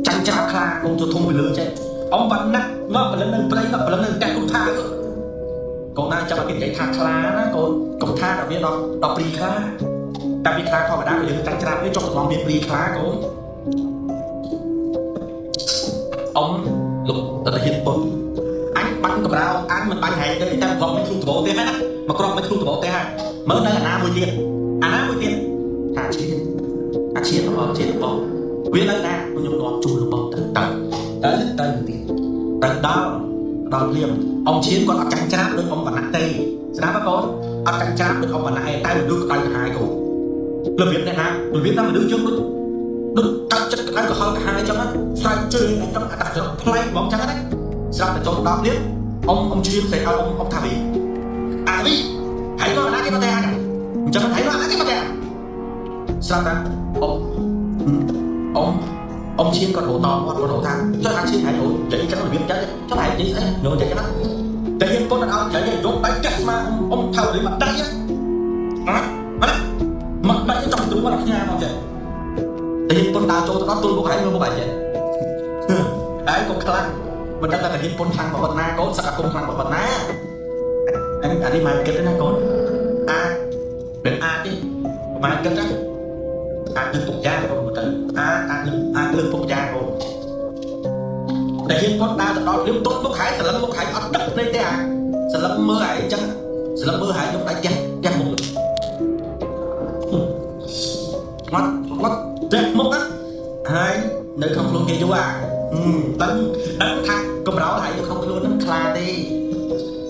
ចាញ់ច្រាបខ្លាកូនសន្ធំពីលើចេះអ៊ំវណ្ណៈមកព្រលឹងនឹងព្រៃមកព្រលឹងនឹងតែគុំថាកូនណាចាំឲ្យគេនិយាយថាខ្លាណាកូនកុំថាដល់វាដល់ដល់ព្រីខ្លាតែពីខ្លាធម្មតាក៏យើងចាញ់ច្រាបវាចុះតំវាព្រីខ្លាកូនអ៊ំលោកតើហ៊ានពុនអញបាញ់កម្រោអញមិនបាញ់ហែងទេតែប្រកមិនធ្លុះដបទេហ្នឹងណាមកក្រមិនធ្លុះដបទេហើយមើលនៅអាណាមួយទៀតអាណាមួយទៀតថាឈានអាឈានរបស់ឈានរបស់វានៅណាខ្ញុំនាំជូនរបស់ទៅទៅទៅទៅទៀត ទៅដល់ដល់ភ្លាមអ៊ំឈៀនគាត់អត់ចាញ់ច្រាបដូចអ៊ំវណ្ណៈទេស្ដាប់បងអត់ចាញ់ច្រាបដូចអ៊ំវណ្ណៈឯងតែមនុស្សក្តៅក្រហាយកូនរបៀបនេះណារបៀបណាមនុស្សយើងដូចដូចកាត់ចិត្តក្តៅក្រហល់ក្រហាយអញ្ចឹងស្រែកជើងអញ្ចឹងអត្តចរិតប្លែកហ្មងអញ្ចឹងណាស្រាប់តែចូលដល់ភ្លាមអ៊ំឈៀនស្អីឲ្យអ៊ំថាវីអាវីហើយមកណាគេមកតែអញ្ចឹងហើយមកណាគេមកតែស្រាប់តែអ៊ំអ៊ំអ៊ំឈៀនគាត់រត់តគាត់រត់ថាចុះអាឈៀនហើយនិយាយចឹងរបៀបចឹងចុះហើយនិយាយស្អីនៅនិយាយចឹងណាតែហ៊ានពុនអត់ឲ្យនិយាយយកដៃចាក់ស្មាអ៊ំថាវីមកដៃណាណាមកដៃចង់ទូមកខ្ញាមកចេះតែហ៊ានពុនដើរចូលទៅដល់ទល់មុខហើយមើលមុខហើយចេះហើយកុំខ្លាំងមិនដឹងថាហ៊ានពុនខ្លាំងមកប៉ុណ្ណាកូនសឹកអាគុំខ្លាំងមកប៉ុណ្ណាអញអានេះមកគិតណាកូនអាចមិនអាចទេមកគិតណាអាចលើកពុកយ៉ាកូនទៅអាចអាចលើកអាចលើកពុកយ៉ាកូនតែហ៊ានពុនដើរទៅដល់ភ្លាមទល់មុខហើយសន្លឹងមុខហើយអត់ដឹកភ្នែកទេអាសន្លឹងមើលហើយអញ្ចឹងសន្លឹងមើលហើយយកដៃផ្ទះផ្ទះមុខមាត់មាត់ផ្ទះមុខណាហើយនៅក្នុងខ្លួនគេយូរអាដឹងដឹងថាកម្រោលហើយនៅក្នុងខ្លួនហ្នឹងខ្លាទេ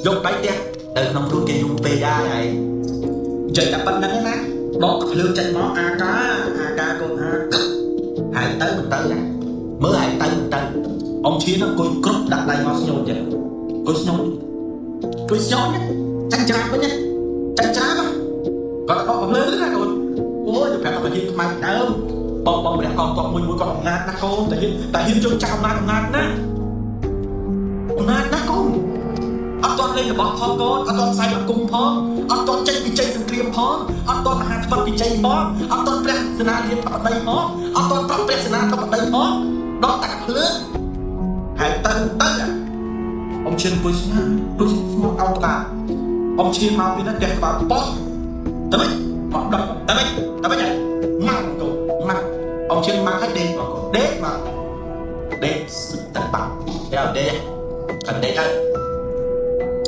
យកដៃផ្ទះនៅក្នុងខ្លួនគេយូរពេកហើយហើយនិយាយតែប៉ុណ្្នឹងណាដកភ្លើងចេញមកអាកាអាកាកូនអាហើយទៅមិនទៅណាមើលហើយទៅមិនទៅអ៊ំឈៀនអង្គុយគ្រប់ដាក់ដៃមកស្ញូតចឹងអង្គុយស្ញូតអង្គុយស្ញូតចាញ់ច្រាបវិញចាញ់ច្រាបគាត់ដកភ្លើងណាកូនអូយទៅប្រាប់ថាហ៊ានខ្មៅដើមបងបងម្នាក់កងតបមួយមួយគាត់អំណាចណាស់កូនតែហ៊ានតែហ៊ានជើងចាស់អំណាចអំណាចណាស់អំណាចណាស់កូនអត់ទាន់លេងរបស់ផងកូនអត់ទាន់ផ្សាយបង្គំផងអត់ទាន់ចេញពីជ័យសង្គ្រាមផងអត់ទាន់មហាថ្មិតពីជ័យផងអត់ទាន់ព្រះសេនាលាធិបតីផងអត់ទាន់ប្រាប់ព្រះសេនាធិបតីផងដល់តែភ្លើងហើយទៅទៅអ៊ំឈៀនអង្គុយស្ងាត់អង្គុយស្ងប់អោក្បាលអ៊ំឈៀនមកពីនោះផ្ទះក្បាលប៉ោះទៅវិញមកដល់ទៅវិញទៅវិញម៉ាំងកូនម៉ាំងអ៊ំឈៀនម៉ាំងឲ្យដេកមកកូនដេកមកដេកទឹកបាក់តែដេកអត់ដេកទៅ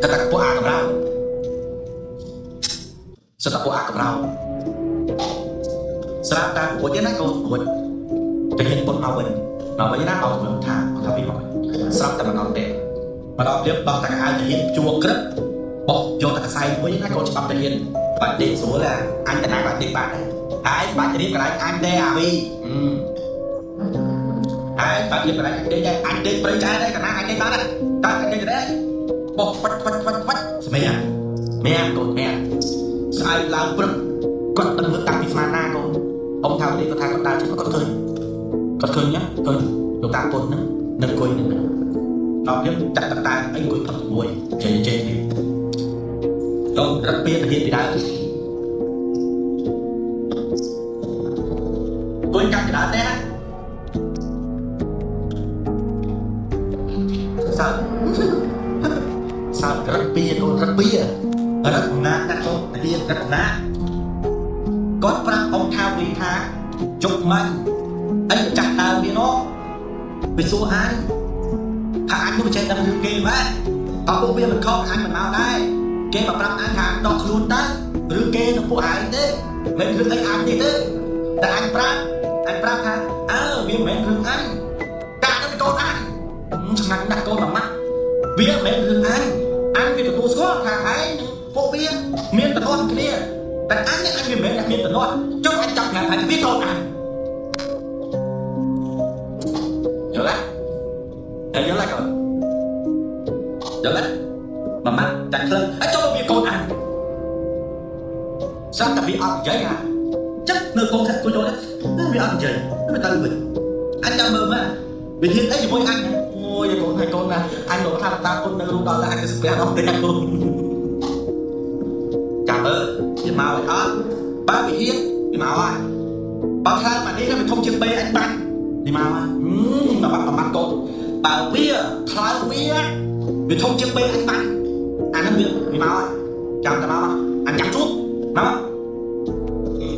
តែតែពួកអាកម្រោសិតតែពួកអាកម្រោស្រាប់តែរួចទេណាកូនរួចទៅហ៊ានពុនមកវិញមកវិញណាមកវិញថាថាពីមកស្រាប់តែមកដល់ទេមកដល់ព្រាបដោះតែកៅទៅហ៊ានជួក្រឹបបោះយកតែកសែងវិញណាកូនច្បាប់ទៅហ៊ានបាច់ដេកស្រួលអញតាណាបាច់ដេកបានដែរហើយបាច់រៀបកន្លែងអញទេអាវីហើយបាច់រៀបកន្លែងអញដេកដែរអញដេកព្រៃចែដែរកណាអញដេកបានដែរតើអញដេកដែរបោះបាច់បាច់បាច់បាច់ស្មាមាកូនមាស្អែកឡើងព្រឹកគាត់ដឹងមើលតាំងពីស្មានណាកូនអ៊ំថានេះគាត់ថាគាត់ដើរជិះគាត់ឃើញគាត់ឃើញណាឃើញលោកតាពុនហ្នឹងនៅអង្គុយហ្នឹងដល់ខ្ញុំចាក់តតែអីអង្គុយផឹកជាមួយជ័យជ័យនេះដល់រត់ពៀនទៅហ៊ានពីដើមអង្គុយកាប់កណ្ដាលទេសើសើរត់ពៀនកូនរត់ពៀរត់អំណាចណាស់កូនហ៊ានរត់អំណាចគាត់ប្រាប់អ៊ំថាវីថាជប់មិញអីចាស់ដើមវានោះវាសួរអញថាអញនោះចេះដឹងរឿងគេមែនតើពួកវាមិនខុសអញមិនមកដែរគេមកប្រាប់អញថាដកខ្លួនទៅរឿងគេនឹងពួកឯងទេមិនរឿងអីអញនេះទេតែអញប្រាប់អញប្រាប់ថាអើវាមិនមែនរឿងអញកាក់នឹងកូនអញឆ្ងាញ់ណាស់កូនមួយម៉ាត់វាមិនមែនរឿងអញអញវាទទួលស្គាល់ថាឯងនឹងពួកវាមានតំណគ្នាតែអញអញវាមិនមែនអ្នកមានតំណចុះអញចង់ប្រាប់ថាវាកូនអញយល់ទេយល់ទេកូនយល់ទេមួយម៉ាត់ចាច់ក្លិនអញចុះវាកូនអញស្រាប់តែវាអត់និយាយអាចឹងនៅកូនថាគួយយល់ទេវាអត់និយាយវាទៅវិញអញចាំមើលមកវាហ៊ានអីជាមួយអញអូយកូនហើយកូនណាអញលោកថាតាមកូននៅរូបដល់អញទៅស្ពះដល់ទេកូនចាំមើលវាមកឲ្យអត់បើវាហ៊ានវាមកហើយបើខ្លាំងមកនេះវាធំជាងបីអញបាច់នេះមកហើយមកបាត់ប្រមាត់កូនបើវាខ្លាំងវាវាធំជាងបីអញបាច់អាហ្នឹងវាវាមកហើយចាំតែមកអញចាំជួបមក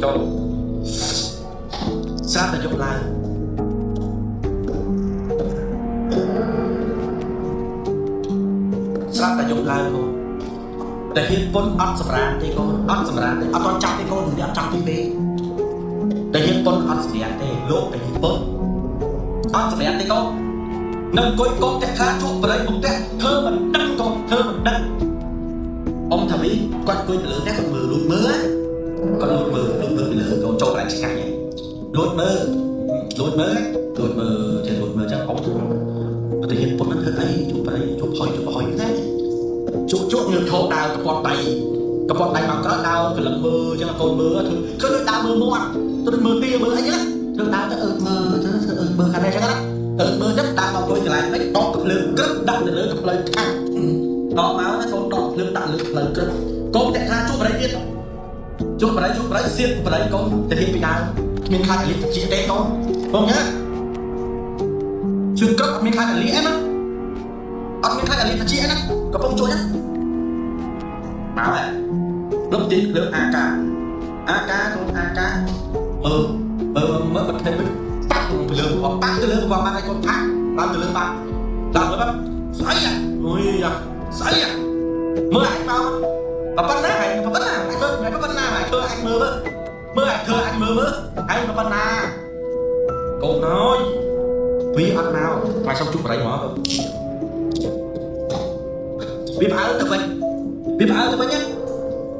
ចូលស្រាប់តែយកឡើងស្រាប់តែយកឡើងកូនតែហ៊ានពុនអត់សម្រានទេកូនអត់សម្រានទេអត់តចាប់ទេកូននេះអត់ចាប់ទេតែហ៊ានពុនអត់សម្រានទេលោកតែហ៊ានពុនអត់សម្រានទេកូន នៅអង្គុយកូនតែខ្លាជក់បរិយមុខផ្ទះធ្វើមិនដឹងកូនធ្វើមិនដឹងអ៊ំថាវីគាត់អង្គុយទៅលើផ្ទះគាត់មើលលួចមើលគាត់លួចមើលលួចមើលពីលើកូនចូលកន្លែងឆ្ងាញ់លួចមើលលួចមើលលួចមើលចេះលួចមើលចឹងអ៊ំអត់ទៅហ៊ានពុនហ្នឹងធ្វើអីជក់បរិយជក់ផុយជក់ផុយណាជក់ជក់ងើបឈរដើរកពត់ដៃកពត់ដៃមកក្រោយដើរកលឹងមើលចឹងកូនមើលធ្វើធ្វើដូចដើរមើលមាត់ធ្វើដូចមើលទាមើលអីចឹងធ្វើដើរទៅអើមើលធ្វើធ្វើអើមើលខាងនេះចឹងណាអើមើលចឹងដើរមកអង្គុយកន្លែងនេះដកកំភ្លើងក្រឹបដាក់ទៅលើកំភ្លើងខាងដកមកណាកូនដកភ្លើងដាក់លើផ្លូវក្រឹបកូនតែខ្លាជួបបរិយទៀតជួបបរិយជួបបរិយសៀតបរិយកូនទៅហ៊ានពីដើមគ្មានខ្លាចអលិជាទេកូនបងញ៉ាជឿក្រឹបអត់មានខ្លាចអលិអីណាអត់មានខ្លាចអលិជាណាកំពុងជួយណាមកហើយលុបទីលើអាកាអាកាកូនអាកាមើលមើលមើលបាត់ភ្នែកវិញប៉ាក់ទៅលើប៉ាក់ទៅលើបាត់ហើយកូនផាក់ឡើងទៅលើបាត់ឡើងទៅបាត់ស្អីអាអូយអាស្អីអាមើលអញមកប៉ុណ្ណាឯងប៉ុណ្ណាអញមើលប៉ុណ្ណាឯងធ្វើអញមើលមើលឯងធ្វើអញមើលមើលឯងប៉ុណ្ណាកូនអើយវាអត់មកមកសុំជប់បរិយមកវាផ្អើលទៅវិញវាផ្អើលទៅវិញណា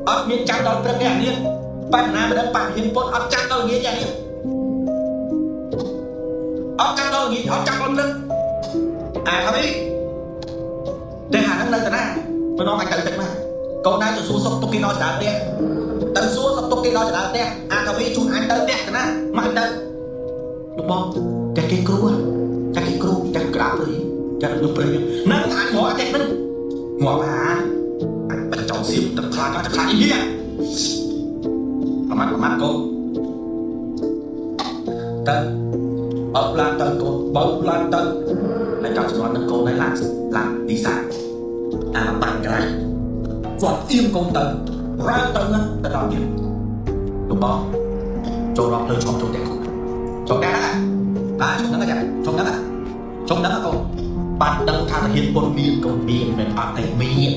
អត់មានចាំដល់ព្រឹកទេអានេះបញ្ហាមិនដឹងបាក់ហ៊ានពុតអត់ចាំដល់ល្ងាចអានេះអត់ចាំដល់ល្ងាចអត់ចាំដល់ព្រឹកអាខាវីតែហាហ្នឹងនៅតាណាម្ដងអាចទៅទឹកណាកូនដែរទៅសួរសុខទុក្ខគេដល់ចដើផ្ទះទៅសួរសុខទុក្ខគេដល់ចដើផ្ទះអាខាវីជូនអញទៅផ្ទះតាណាមកទៅលោកបងតែគេគ្រូតែគេគ្រូតែក្រាបព្រៃតែលោកព្រៃហ្នឹងអញមកអត់ទេហ្នឹងងាប់អាអញបញ្ចោលសៀមទឹកខ្លាចទឹកខ្លាចអីនេះប្រមាណប្រមាណកូនទៅបើកឡានទៅកូនបើកឡានទៅហើយចាប់ជំនាន់នឹងកូនហើយឡានឡានទីសាអាបាញ់កន្លែងគាត់អៀមកូនទៅរើទៅណាទៅដល់ទៀតលោកបងចូលរកភ្លើងឈប់ចូលតែកូនចូលតែហ្នឹងបាទជុំហ្នឹងចាជុំហ្នឹងជុំហ្នឹងកូនបាត់ដឹងថាតាហ៊ានពុនមានកូនមានមិនអត់ទេមាន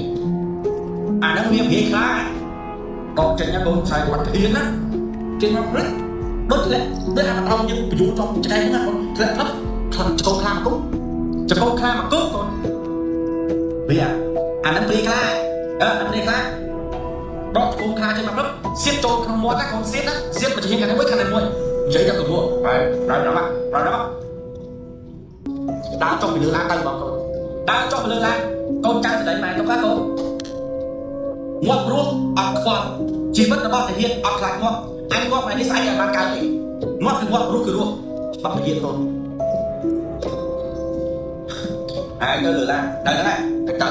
អាហ្នឹងវាព្រាយខ្លាកកចេញណាកូនខ្សែគាត់ធានណាចេញមកព្រឹកដូចធ្លាក់ដូចអាត្រង់យើងបញ្យូរចំឆ្កែហ្នឹងណាកូនធ្លាក់ផឹកខ្លាំងចកោខ្លាមកគុំចកោខ្លាមកគុំកូនវាអាហ្នឹងព្រាយខ្លាអើអាព្រាយខ្លាដកចកោខ្លាចេញមកព្រឹកសៀតចូលក្នុងមាត់ណាកូនសៀតណាសៀតមកជាខាងនេះមួយខាងនេះមួយនិយាយដល់កួរហើយដល់ដល់ដល់ដល់ដើរចុះពីលើឡានទៅបងកូនដើរចុះពីលើឡានកូនចាំស្ដីម៉ែទុកណាកូនងាប់រស់អត់ខ្វល់ជីវិតរបស់ទាហានអត់ខ្លាចងាប់អញងាប់ថ្ងៃនេះស្អែកអត់បានកើតទេងាប់គឺងាប់រស់គឺរស់ច្បាប់ទាហានកូនឯងទៅលើឡានទៅហ្នឹងទៅទៅ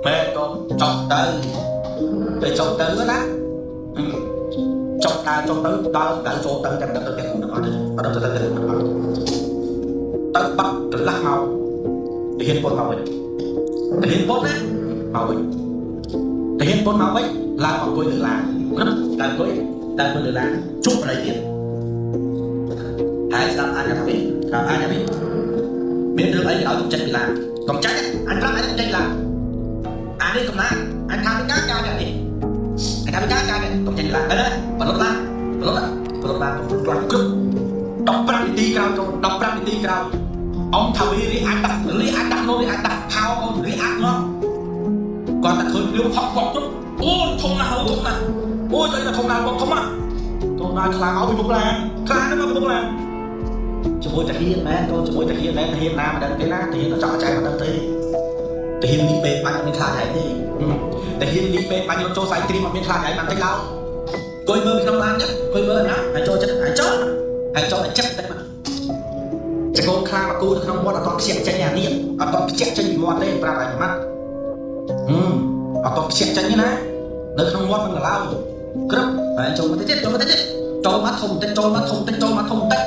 មែនកូនចុះទៅទៅចុះទៅណាចុះដើរចុះទៅដើរដើរចូលទៅតែមិនដឹងទៅផ្ទះគ្រូនឹងអត់ទេអត់ដឹងទៅផ្ទះគ្រូនឹងអត់ទៅបាត់កន្លះម៉ោងទាហានពុនមកវិញទាហានពុនណាមកវិញទាហានពុនមកវិញឡើងអង្គុយលើឡានក្រឹបឡើងអង្គុយឡើងអង្គុយលើឡានជប់អីទៀតហើយស្ដាប់អញថាវិញស្ដាប់អញថាវិញមានរឿងអីឲ្យកុំចេញពីឡានកុំចេញអញប្រាប់អញកុំចេញឡានអានេះកំណាអញថាពីការការនេះអញថាពីការការនេះកុំចេញពីឡានអីបលត់ឡានបលត់បលត់ឡានកុំខ្លាំងក្រឹប15នាទីក្រោយកូន15នាទីក្រោយអ៊ំថាវីរីអាចដាក់រីអាចដាក់នោះរីអាចដាក់ខោកូនរីអាចមកគាត់តែឃើញភ្លាមហក់គាត់គ្រប់អូធំណាស់ធំណាស់អូស្អីណាធំណាស់បងធំណាស់ធំណាស់ខ្លាំងអោពីមុខឡានខ្លាំងណាស់មកពីមុខឡានជាមួយតាហ៊ានមែនកូនជាមួយតាហ៊ានមែនតាហ៊ានណាមិនដឹងទេណាតាហ៊ានក៏ចောက်ចែកមិនដឹងទេតាហ៊ានលីពេបាញ់អត់មានខ្លាចឯងទេតាហ៊ានលីពេបាញ់ចូលសាយត្រៀមអត់មានខ្លាចឯងបានតិចឡើយគួយមើលក្នុងឡានចឹងគួយមើលណាហើយចូលចិត្តហើយចូលហើយចូលតែចិត្តតិចមកចកូនខ្លាមកគូនៅក្នុងមាត់អត់តខ្ជាក់ចេញអានេះអត់តខ្ជាក់ចេញពីមាត់ទេប្រាប់ឲ្យម៉ាត់អត់តខ្ជាក់ចេញទេណានៅក្នុងមាត់មិនឡើយក្រឹបហើយចូលមកតិចចូលមកតិចចូលមកធំតិចចូលមកធំតិចចូលមកធំតិច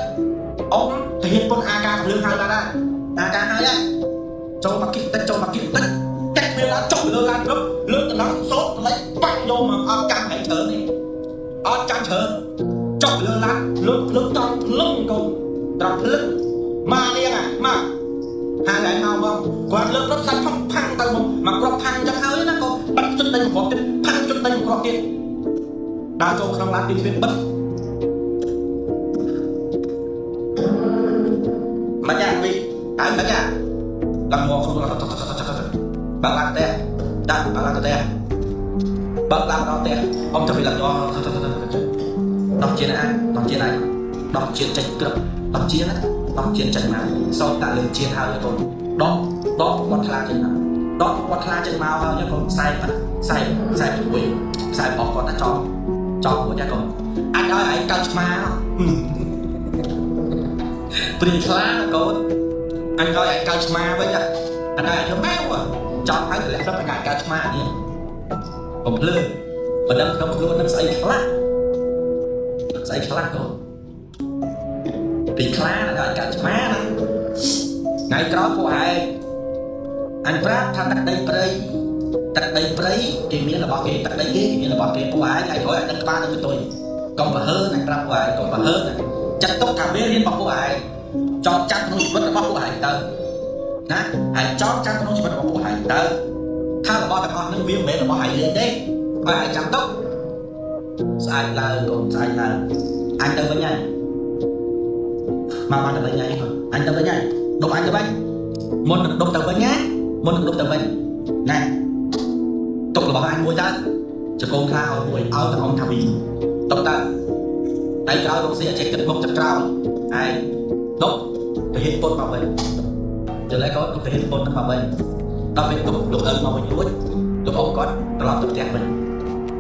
អ៊ំទៅហ៊ានពុនអាការកំលឿងហើយបានដែរអាការហើយចូលមកគិតតិចចូលមកគិតតិចកាច់វាឡើងចុះលើឡានក្រឹបលើកតំណសោតផ្លេចបាញ់យកមកអត់ចាំហើយច្រើននេះអត់ចាំច្រើនចុះលើឡានលើកភ្លើងត្រង់ភ្លឹងកូនត្រង់ភ្លឹងមកនេះណាមកហាឡែមកបងគាត់លើករត់សាច់ផាំផាំងទៅមកមកគ្រាប់ផាំងចឹងហើយណាកូនបាត់ជិតដេញគ្រាប់ទៀតផាំងជិតដេញគ្រាប់ទៀតដើរចូលក្នុងឡានទីទ្វារបិទមិនយ៉ាងពីហើយមិនយ៉ាង ឡើងងខ្លួនឡើងបើកឡានផ្ទះដាក់បើកឡានទៅផ្ទះបើកឡានដល់ផ្ទះអ៊ំទៅវិញឡើងងដោះជាអាចដោះជាអាចដោះជាចេញក្រឹបដោះជាណាដោះជាចេញមកសោកដាក់លើជាហើយកូនដកដកគាត់ខ្លាចេញមកដកគាត់ខ្លាចេញមកហើយកូនខ្សែខ្សែខ្សែព្រួយខ្សែបោះគាត់តែចង់ចង់មួយចាកូនអាចឲ្យឯងកើតឆ្មាព្រាខ្លាកូនអញឲ្យឯងកើតឆ្មាវិញអញឲ្យឯងធ្វើម៉ែវចង់ឲ្យតម្លាក់ស្រុកអញឲ្យកើតឆ្មានេះកំភ្លើងបណ្ដឹងក្នុងខ្លួននឹងស្អីខ្លះស្អីខ្លះកូនពីខ្លាឲ្យកើតឆ្មាណាថ្ងៃក្រោយពួកឯងអញប្រាប់ថាទឹកដីព្រៃទឹកដីព្រៃគេមានរបស់គេទឹកដីគេគេមានរបស់គេពួកឯងថ្ងៃក្រោយឯងដឹងក្បាលនឹងកតុយកុំប្រហើនអញប្រាប់ពួកឯងកុំប្រហើនចាត់ទុកថាមេរៀនរបស់ពួកឯងចងចាំក្នុងជីវិតរបស់ពួកឯងទៅណាឯងចងចាំក្នុងជីវិតរបស់ពួកឯងទៅថារបស់ទាំងអស់នឹងវាមិនមែនរបស់ឯងលេងទេឲ្យឯងចាំទុកស្អែកឡើងកូនស្អែកឡើងអញទៅវិញហើយមកបានទៅវិញហើយអញទៅវិញហើយដប់អញទៅវិញមុននឹងដប់ទៅវិញណាមុននឹងដប់ទៅវិញណែទុករបស់អញមួយទៅចកងខ្លាឲ្យមួយឲ្យទៅអង្គថាវីទុកទៅឯក្រោយរកស៊ីអចេះគិតមុខចិត្តក្រោយឯងដប់ទៅហ៊ានពុតមកវិញយល់ហើយកូនទៅហ៊ានពុតនឹងមកវិញដល់ពេលទុកលោកឪមកវិញរួចលោកអ៊ំគាត់ត្រឡប់ទៅផ្ទះវិញ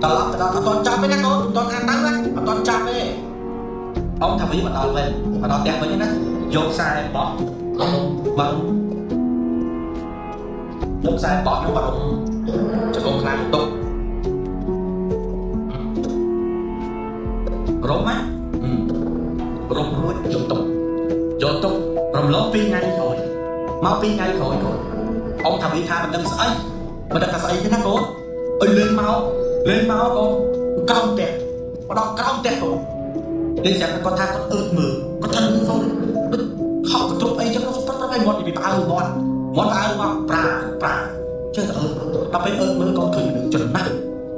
ត្រឡប់ទៅដល់អត់តចាប់ទេណាកូនអត់តអានទៅណាអត់តចាប់ទេអ៊ំថាវីមកដល់វិញមកដល់ផ្ទះវិញណាយកខ្សែបោះបងយកខ្សែបោះនោះបារុំចកងខ្លាទុករំណារំរួចយកទុកយកទុករំលង2ថ្ងៃក្រោយមក2ថ្ងៃក្រោយកូនអ៊ំថាវីថាមិនដឹងស្អីមិនដឹងថាស្អីទេណាកូនអើលេងមកលេងមកកូនក្រោមផ្ទះមកដល់ក្រោមផ្ទះកូនលេងស្រាប់គាត់ថាគាត់អើតមើលគាត់ថាសូនដូចខកកទ្រុបអីចឹងប្រាប់ប្រាប់ឲ្យមាត់ពីផ្អើមាត់មាត់ផ្អើមកប្រាប្រាចេះតែអើតដល់ពេលអើតមើលកូនឃើញមនុស្សចំណាស់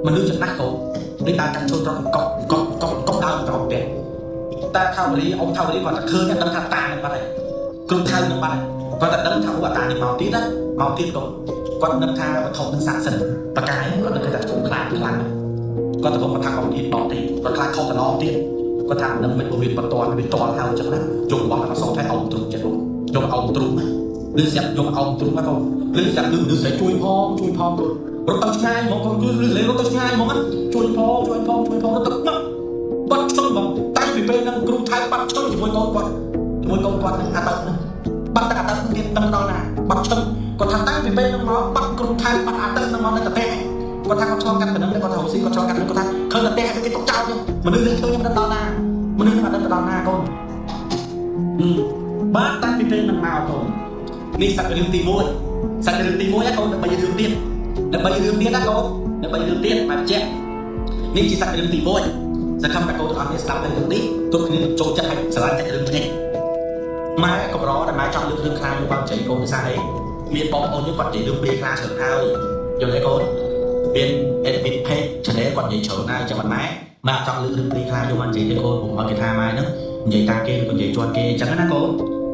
មនុស្សចំណាស់កូនដូចដើរកាន់ឈើត្រង់កក់កក់កក់កក់ដើរក្រោមផ្ទះតែថាវរីអ៊ំថាវរីគាត់តែឃើញដឹងថាតានឹងបាត់ហើយគ្រូថៅនឹងបាត់ហើយគាត់តែដឹងថាអូអាតានេះមកទៀតណាមកទៀតកូនគាត់នឹកថាវត្ថុនឹងស័ក្តិសិទ្ធិបកាយគាត់នឹកថាឈុំខ្លាំងខ្លាំងគាត់ទៅគាត់ថាគាត់ហ៊ានបោកទេគាត់ខ្លាចខុសកន្លងទៀតគាត់ថានឹងមិនវាបន្តវាតហើយចឹងណាយករបស់មកសងថៃអោមទ្រុងចិត្តយកអោមទ្រុងឬស្រាប់យកអោមទ្រុងណាកូនឬស្រាប់លឺមនុស្សស្រីជួយផងជួយផងកូនរត់ទៅឆ្ងាយហ្មងកូនគឺលឺរត់ទៅឆ្ងាយហ្មងជួយផងជួយផងជួយផងរត់ទៅបាត់ឈឹងហ្មងតាំងពីពេលហ្នឹងគ្រូថៃបាត់ឈឹងជាមួយកូនគាត់ជាមួយកូនគាត់នឹងអាតើហ្នឹងបាត់តែអាតើទៀតដឹងដល់ណាបាត់ឈឹងគាត់ថាតាំងពីពេលហ្នឹងមកបាត់គ្រូថៃបាត់អាតើហ្នឹងមកនៅតែផ្ទះគាត់ថាគាត់ឆ្លងកាត់ទៅនឹងគាត់ថាអូស៊ីគាត់ឆ្លងកាត់នឹងគាត់ថាឃើញតែផ្ទះគេទុកចោលចឹងមនុស្សនឹងឃើញខ្ញុំដឹងដល់ណាមនុស្សនឹងអត់ដឹងទៅដល់ណាកូនបាទតាំងពីពេលហ្នឹងមកកូននេះសាច់រឿងទី1សាច់រឿងទី1កូនដើម្បីរឿងទៀតដើម្បីរឿងទៀតណាកូនដើម្បីរឿងទៀតមកបញ្ជាក់នេះជាសាច់រឿងទី1សង្ឃឹមថាកូនទាំងអស់គ្នាស្ដាប់នៅរឿងនេះទុកគ្នាចូលចិត្តហើយស្រឡាញ់សាច់រឿងនេះម៉ែកម្រតែម៉ែចង់លើករឿងខ្លាយកបានចៃកូនភាសាអីមានបងប្អូនយើងគាត់និយាយរឿងព្រាខ្លាច្រើនហើយយល់ទេកូនមាន admin page channel គាត់និយាយច្រើនហើយចាំមិនម៉ែម៉ែចង់លើករឿងព្រាខ្លាយកបាននិយាយទេកូនពុំឲ្យគេថាម៉ែហ្នឹងនិយាយតាមគេឬក៏និយាយជន់គេអញ្ចឹងណាកូន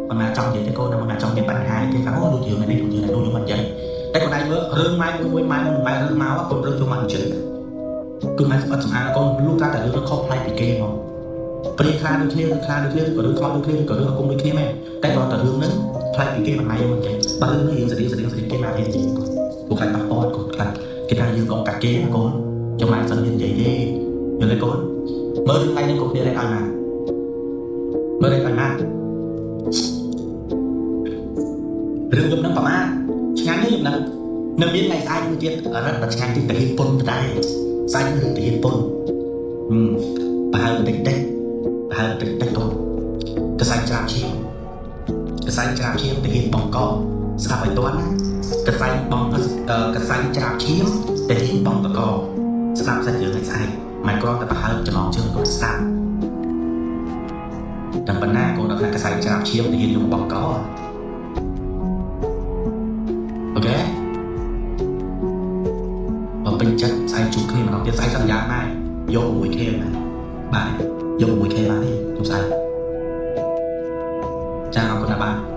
មិនម៉ែចង់និយាយទេកូនណាមិនម៉ែចង់មានបញ្ហាគេថាអូលោករឿងនេះលោករឿងនេះលោកយកមកនិយាយតែកូនឯងមើលរឿងម៉ែមួយមួយម៉ែមួយម៉ែរឿងមកកូនរឿងយកមកនិយាយគឺម៉ែស្អិតស្អាតកូនលុះតែរឿងខុសប្លែកពីគេមកព្រាខ្លាដូចគ្នារឿងខ្លាដូចគ្នាឬក៏រឿងខ្លោចដូចគ្នាឬក៏រឿងអាគមដូចគ្នាមែនតែគ្រាន់តែរឿងហ្នឹងប្លែកពីគេមិនម៉ែយកមកនិយាយបើរឿងនេះរឿងស្តៀងស្តៀងស្តៀងគេមករៀននិយាយកូនពួកខ្លាចប៉ះពាល់កូនខ្លាចគេថាយើងកងកាត់គេណាកូនចាំម៉ែសិនរៀននិយាយទេយល់ទេកូនមើលរឿងថ្ងៃនេះកូនគ្នារែកឲ្យមកមើលរែកឲ្យមករឿងយំនឹងប្រមាណឆ្ងាញ់ទេយំនឹងនៅមានថ្ងៃស្អែកមួយទៀតរត់តែឆ្ងាញ់តិចទៅហ៊ានពុនទៅដែរស្អែករឿងទៅហ៊ានពុនប្រហែលបន្តិចតិចប្រហែលបន្តិចតិចកូនកសែងច្រាបឈាមកសែងច្រាបឈាមទៅហ៊ានបងកស្ដាប់ឲ្យទាន់ណាកសែងបងកសែងច្រាបឈាមទៅហ៊ានបងតកស្ដាប់សាច់រឿងឲ្យស្អែកមិនគ្រាន់តែប្រហើបចំណងជើងគាត់ស្ដាប់តែប៉ុណ្ណាកូនដល់ថាកសែងច្រាបឈាមទៅហ៊ានយកបងកអូខេបើពេញចិត្តស្អែកជួបគ្នាម្ដងទៀតស្អែកសន្យាម៉ែយក 6K ម៉ែបាទយក 6K បាទនេះខ្ញុំស្អែកចាអរគុណណាបាទ។